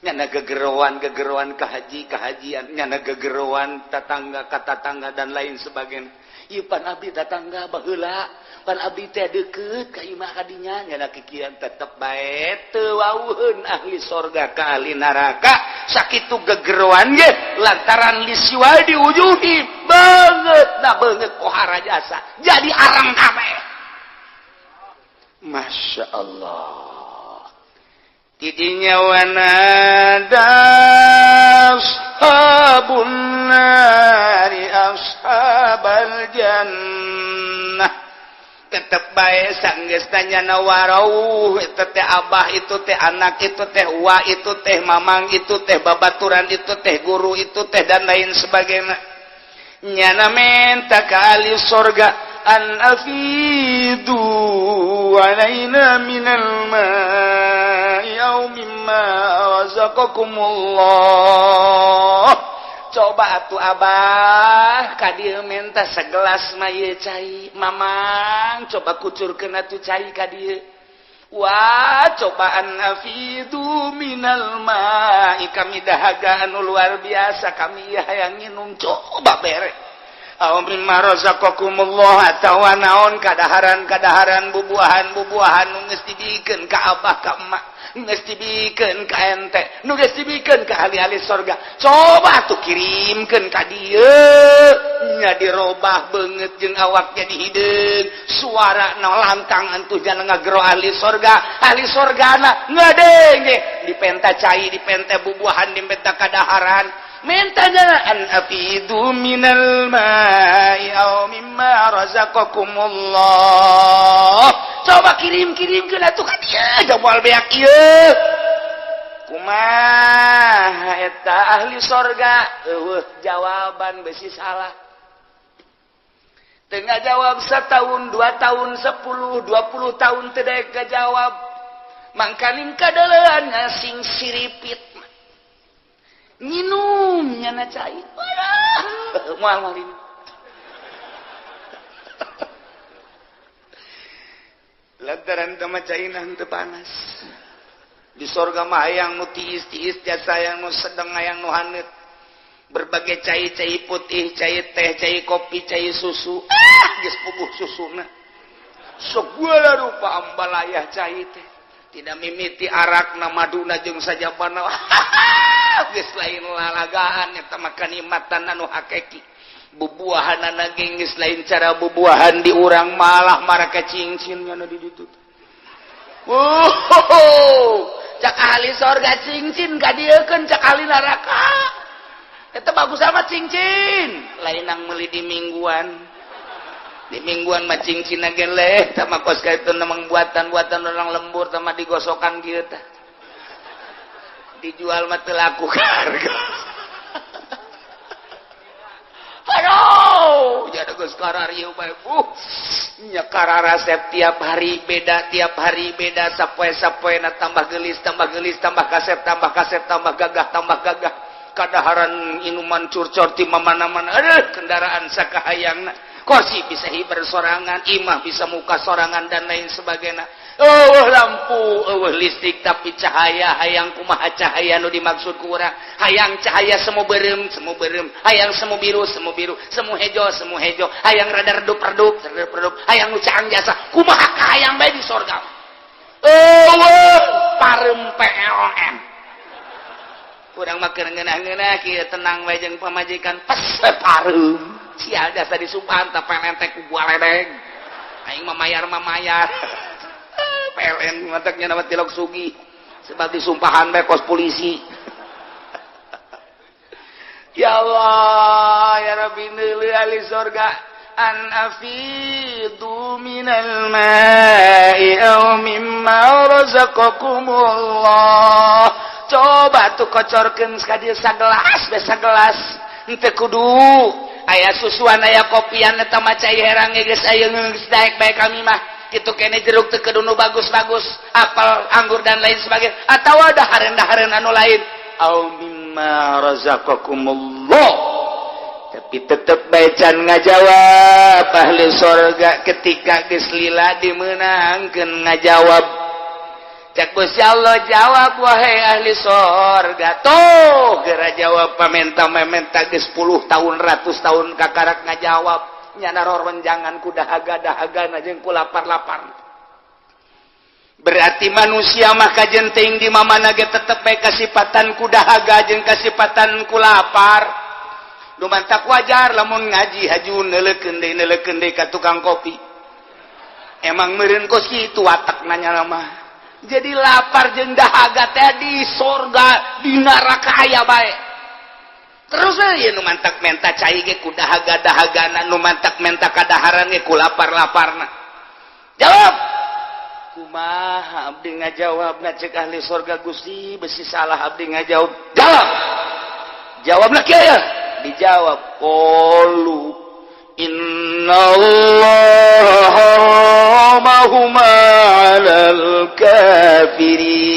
nyana gegeruan, gegeruan ke haji, kehajian, nyana gegeruan tetangga ka tetangga dan lain sebagainya. Ieu pan abdi tetangga baheula, pan abdi teh deukeut ka imah kadinya, nyana kikian tetep bae teu wauheun ahli sorga ka ahli neraka sakitu gegeruan ge, lantaran lisiwadi wujuhi, beungeut na beungeut pohara jasa jadi arang kabeh. Masya Allah, tidinya wanada ashabun nari ashabal jannah, tetep bae sanggeus tanya warauh itu teh abah, itu teh anak, itu teh wa, itu teh mamang, itu teh babaturan, itu teh guru, itu teh dan lain sebagainya, nyana menta ka ahli sorga an afidu alaina minal ma'i aw mimma razaqakumullah. Coba atuh abah ka dieu menta segelas mah ieu cai, mamang coba kucurkeun atuh cai ka dieu. Wah, cobaan afidu minal ma'i, kami dahaga anu luar biasa, kami ieu hayang nginum, coba bere. Aw mimma razaqakumullah, atawa naon kadaharan-kadaharan, bubuahan-bubuahan nu geus dibikeun ka abah, ka emak, geus dibikeun ka ente, nu geus dibikeun ka ahli-ahli sorga, coba tuh kirimkeun ka dieu. Nya dirobah beungeut jeung awak jadi hideung, suara na lantang antuh jangan ngagero ahli sorga, ahli sorgana ngadenge dipenta cai, dipenta bubuahan, dipenta kadaharan, mintanya an afidu minal ma'i aw mimma razaqakumullah, coba kirim-kirim ke atuh ka dieu, jabal beak ieu. Kumaha eta ahli sorga? Eueuh jawaban, besi salah tengah jawab setahun, 2 tahun, 10, 20 tahun tidak kejawab. Mangkaning kadelean sing siripit minum, nyana cai moal malin. Lantaran tama caina henteu panas. Di sorga mah hayang nu tiis-tiis jasa, hayang nu sedeng, hayang nu haneut, berbagai cai, cai putih, cai teh, cai kopi, cai susu. Ah, geus puguh susuna, segala rupa ambalayah cai teh, tidak mimiti arak na, maduna jeung sajabana. Geus lain lalagaan eta mah, kanikmatan anu hakiki. Bubuahanana ge geus lain cara bubuahan di urang, malah marake cincin nya di ditu. Oh, cak ahli sorga cincin kadieukeun, cak ahli neraka eta bagus amat cincin, lain nang meuli di mingguan. Di mingguan mah cincin ge leh sama kos ka itu nemang buatan-buatan orang lembur, sama digosokan kieu tah, dijual mah teu laku harga. Aduh, jadi geus kararieu bae. Nya kararasep tiap hari beda, tiap hari beda, sapoe-sapoena tambah gelis, tambah gelis, tambah kasep, tambah kasep, tambah gagah, tambah gagah. Kadaharan inuman curcor ti mana-mana. Aduh, kendaraan sakahayangna. Kursi bisa hiber sorangan, imah bisa muka sorangan dan lain sebagainya. Oh, lampu, oh, listrik, tapi cahaya hayang kumaha cahaya nu dimaksud ku urang? Hayang cahaya semu beureum, semu beureum, hayang semu biru, semu biru, semu hejo, semu hejo, hayang rada redup redup, redup redup, hayang nu caang jasa, kumaha kahayang bae di sorga. Oh, parem PLN. Urang mah keur ngeunah-ngeunah kieu, tenang wae jeung pamajikan, pas pareum sial jasa disumpahan tah PLN teh ku gua ledeng. Aing mah mayar mah mayar PLN, mataknya nama tilok sugi sebab disumpahan bae kos polisi. Ya Allah, ya Rabbi, neuleuh ahli sorga, an afidu minal ma'i aw mimma razaqakumullah. Coba tuh kocorkeun ka dieu sagelas be, sagelas henteu kudu aya susuan, aya kopian, eta mah cai herang geus aya, geus daek bae kami mah. Kitu kene jeruk teu kudu nu bagus-bagus, apel, anggur, dan lain sebagainya, atau ada dahareun-dahareun anu lain, aw mimma razaqakumullah. Tapi tetep bae can ngajawab ahli sorga. Ketika geus lila dimenangkeun ngajawab, cek Gusti Allah, "Jawab, wahai ahli sorga." Tuh geura jawab, pamenta mementa geus 10 tahun, ratus tahun, kakarak ngajawab. Nyana roronjangan ku dahaga-dahaga jeung ku lapar-lapar. Berarti manusia mah kajen teuing di mamana ge tetep bae kasipatan ku dahaga jeung kasipatan ku lapar. Nu mantak wajar lamun ngaji haju neuleukeun deui, neuleukeun deui ka tukang kopi. Emang meureun kos kitu watak nanya mah. Jadi lapar jeung dahaga teh di sorga, di neraka aya bae terus we. Nu mantak menta cai ge ku dahaga dahagana, nu mantak menta kadaharan ge ku lapar-laparna. "Jawab." "Kumaha abdi ngajawab?" Cek ahli sorga, "Gusti, besi salah abdi ngajawab." "Jawab, jawablah." Kieu ya dijawab, qalu innallaha harramahuma 'alal kafirin.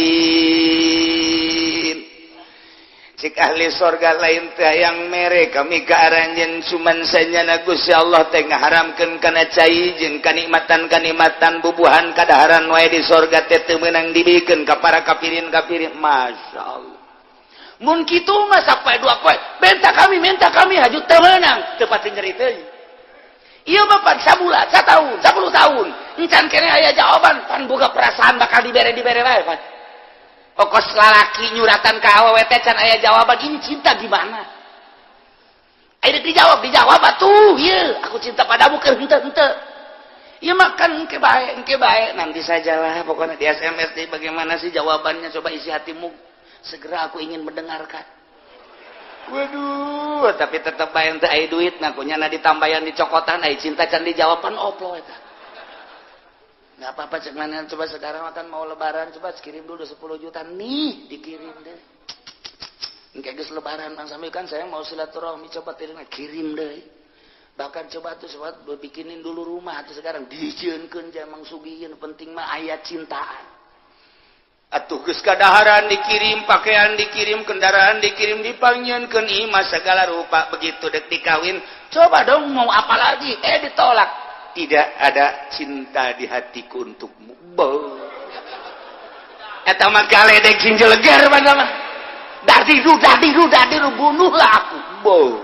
Cek ahli sorga, "Lain teh yang mere kami ke aranjeun, cuman sanyana Gusti Allah teh ngaharamkeun kana cai jeung kanikmatan-kanikmatan, bubuhan, kadaharan wae di sorga teh teu meunang dibikeun ka para kafirin-kafirin." Masya Allah, mun kitu mah sampai 2 poe menta kami, menta kami haju teu meunang, teu pati nyeri teuing. Ieu mah pan sabulan, satahun, 10 tahun encan kene aya jawaban, pan boga perasaan bakal dibere, dibere wae. Pan pokos lalaki nyuratan ka awewe teh can aya jawaban, ini cinta gimana? Ayo dijawab, dijawab atuh, ieu aku cinta padamu keur henteu henteu. Ieu mah kan engke bae, engke bae, nanti sajalah pokoknya di SMS deh, bagaimana sih jawabannya, coba isi hatimu, segera aku ingin mendengarkan. Waduh, tapi tetep bae teu aya duit nah kunyana ditambayan dicokotan, aya cinta can dijawaban oplo eta. Nggak apa-apa, cek mana, coba sekarang akan mau Lebaran, coba kirim dulu 10 juta nih, dikirim deh. Engke geus Lebaran, Bang Sambil kan saya mau silaturahmi, coba kirim, kirim deh. Bahkan coba tuh sobat bikinin dulu rumah tuh sekarang dijieunkeun jamang sugiheun, penting mah aya cintaan. Atuh geus kadaharan dikirim, pakaian dikirim, kendaraan dikirim, dipanggieunkeun imah segala rupa, begitu dek dikawin, coba dong mau apa lagi? Eh, ditolak. "Tidak ada cinta di hatiku untukmu." Bo. Eta mah galedek sing jeleger mana mah. Dadiru dadiru dadiru, bunuhlah aku. Bo.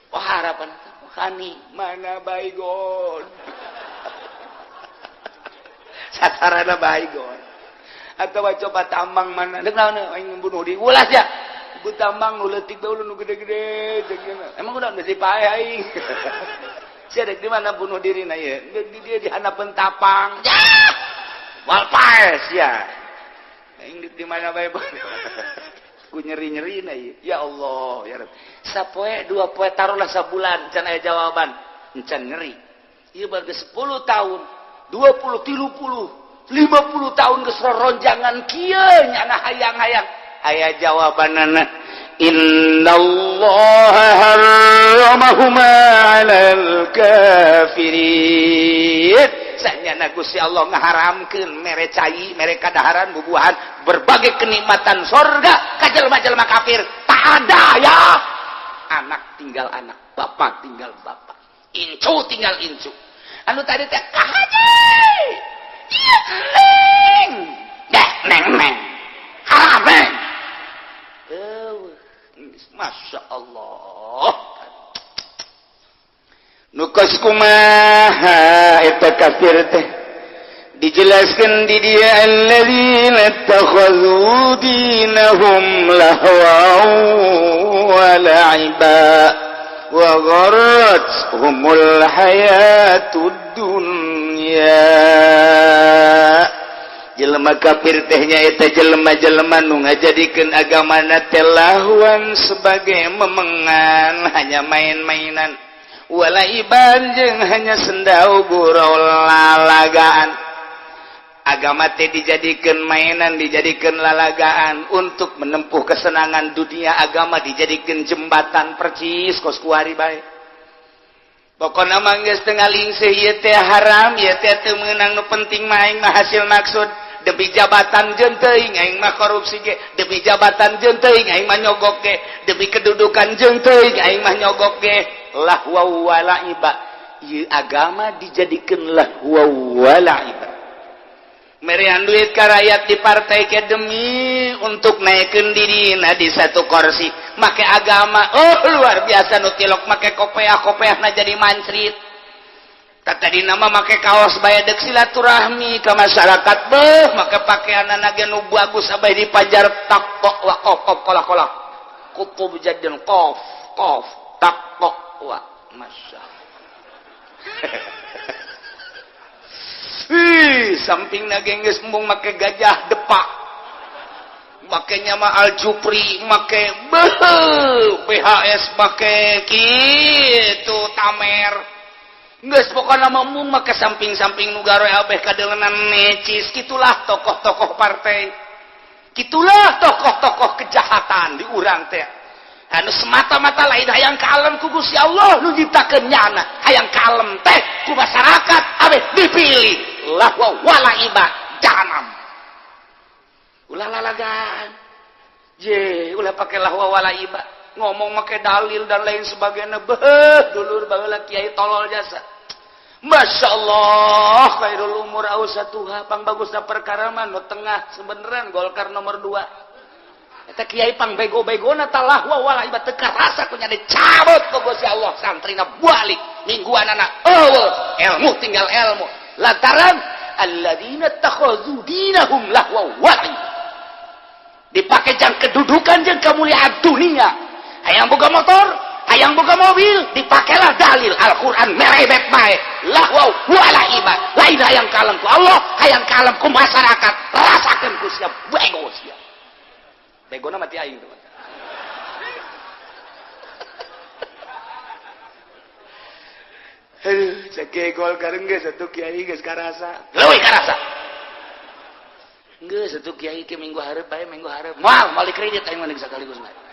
Wah, harapan Hani mana baygon. Satarana baygon. Atau coba tambang mana? Dek naon aing bunuh diri. Ulah ya. Bu tambang nu leutik bae, nu gede-gede. Emang udah geus dipae aing. Sia dek di mana bunuh diri na ieu? Di dia di handapeun tapang. Ya! Wal paes ya. Aing di mana bae ku nyeri-nyeri na ieu. Ya Allah, ya Rabb. Sapoe, 2 poe, taruhlah sabulan can aya jawaban. Encan nyeri. Ieu baru 10 tahun, 20, 30, 50 tahun geus roronjangan kieu nyana hayang-hayang aya jawabanana, innallaha harramahuma 'alal kafirin. Sanyana Gusti Allah ngaharamkeun mere cai, mere kadaharan, bubuhan, berbagai kenikmatan sorga ka jelema-jelema kafir. Tak ada ya, anak tinggal anak, bapak tinggal bapak, incu tinggal incu. Anu tadi teh kahaji iya neng deh, neng neng haram neng. Masya Allah, nukos kumaha eta kafir teh. Dijelaskan di dia, alladzina ittakhadhu dinahum lahwan wa la'iba wa gharrathumul hayatud dunya. Jelema kafir teh nyaeta jelema-jelema nu ngajadikeun agamana teh lahwan, sebagai memengan, hanya main-mainan, wala'iban, jeung hanya sendau gurau, lalagaan. Agama teh dijadikan mainan, dijadikan lalagaan untuk menempuh kesenangan dunia. Agama dijadikan jembatan, percis kos kuari bae. Pokokna mah geus teu ngalingseuh ieu teh haram, ieu teh teu meunang, nu penting mah aing mah hasil maksud. Demi jabatan jeung teuing aing mah korupsi ge, demi jabatan jeung teuing aing mah nyogok ge, demi kedudukan jeung teuing aing mah nyogok ge. Lahwa wala'iba. Ieu agama dijadikan lahwa wala'iba. Merian duit ka rakyat di partai ke demi untuk naikkan diri. Nah, di satu kursi make agama, oh, luar biasa. Nu tilok make kopeah, kopeah na jadi mancrit. Tadi nama make kaos bae dek silaturahmi ke masyarakat, beuh, make pakaian ge nu bagus sampai dipajar tak wa qof qof kolak kolak kutub jadin qof qof tak wa, masya. Ih, samping geus embung make gajah depak, make nya mah Al Jupri, make beuh BHS, make kitu tamer. Geus pokona mah embung make samping-samping nu garoe abeh kadeulenan necis. Kitulah tokoh-tokoh partai, kitulah tokoh-tokoh kejahatan di urang teh, anu semata-mata lain hayang kalem ku Gusti Allah nu nyiptakeun nyana, hayang kalem teh ku masyarakat abeh dipilih. Lahwa wala iba, jahanam. Ulah lalagan je, ulah pakai lahwa wala iba, ngomong make dalil dan lain sebagainya. Beuh, dulur, baheula kiai tolol jasa. Masya Allah, khairul umur awsatuha, pang bagusna perkara mah nu tengah. Sebeneran Golkar nomor 2 eta kiai pang bego-begona, lahwa wala iba, teu karasa ku nya dicabut ku Gusti Allah. Santrina balik mingguan anak, eueuh ilmu, tinggal ilmu, lantaran alladzina takhadhu dinahum lahwa wa dipake jang kedudukan jeung kemuliaan dunia. Hayang boga motor, hayang boga mobil, dipakailah dalil Al-Quran, merebet bae. Lahwa wala iba, lain hayang kalem ku Allah, hayang kalem ku masyarakat. Rasakeun ku sia, bego sia, begona mati aing teman. Aduh, cek Golkar geus atuh, kiai geus karasa. Leuwih karasa. Geus atuh, kiai ke minggu hareup bae, minggu hareup. Moal moal kredit aing mah sakaligus mah.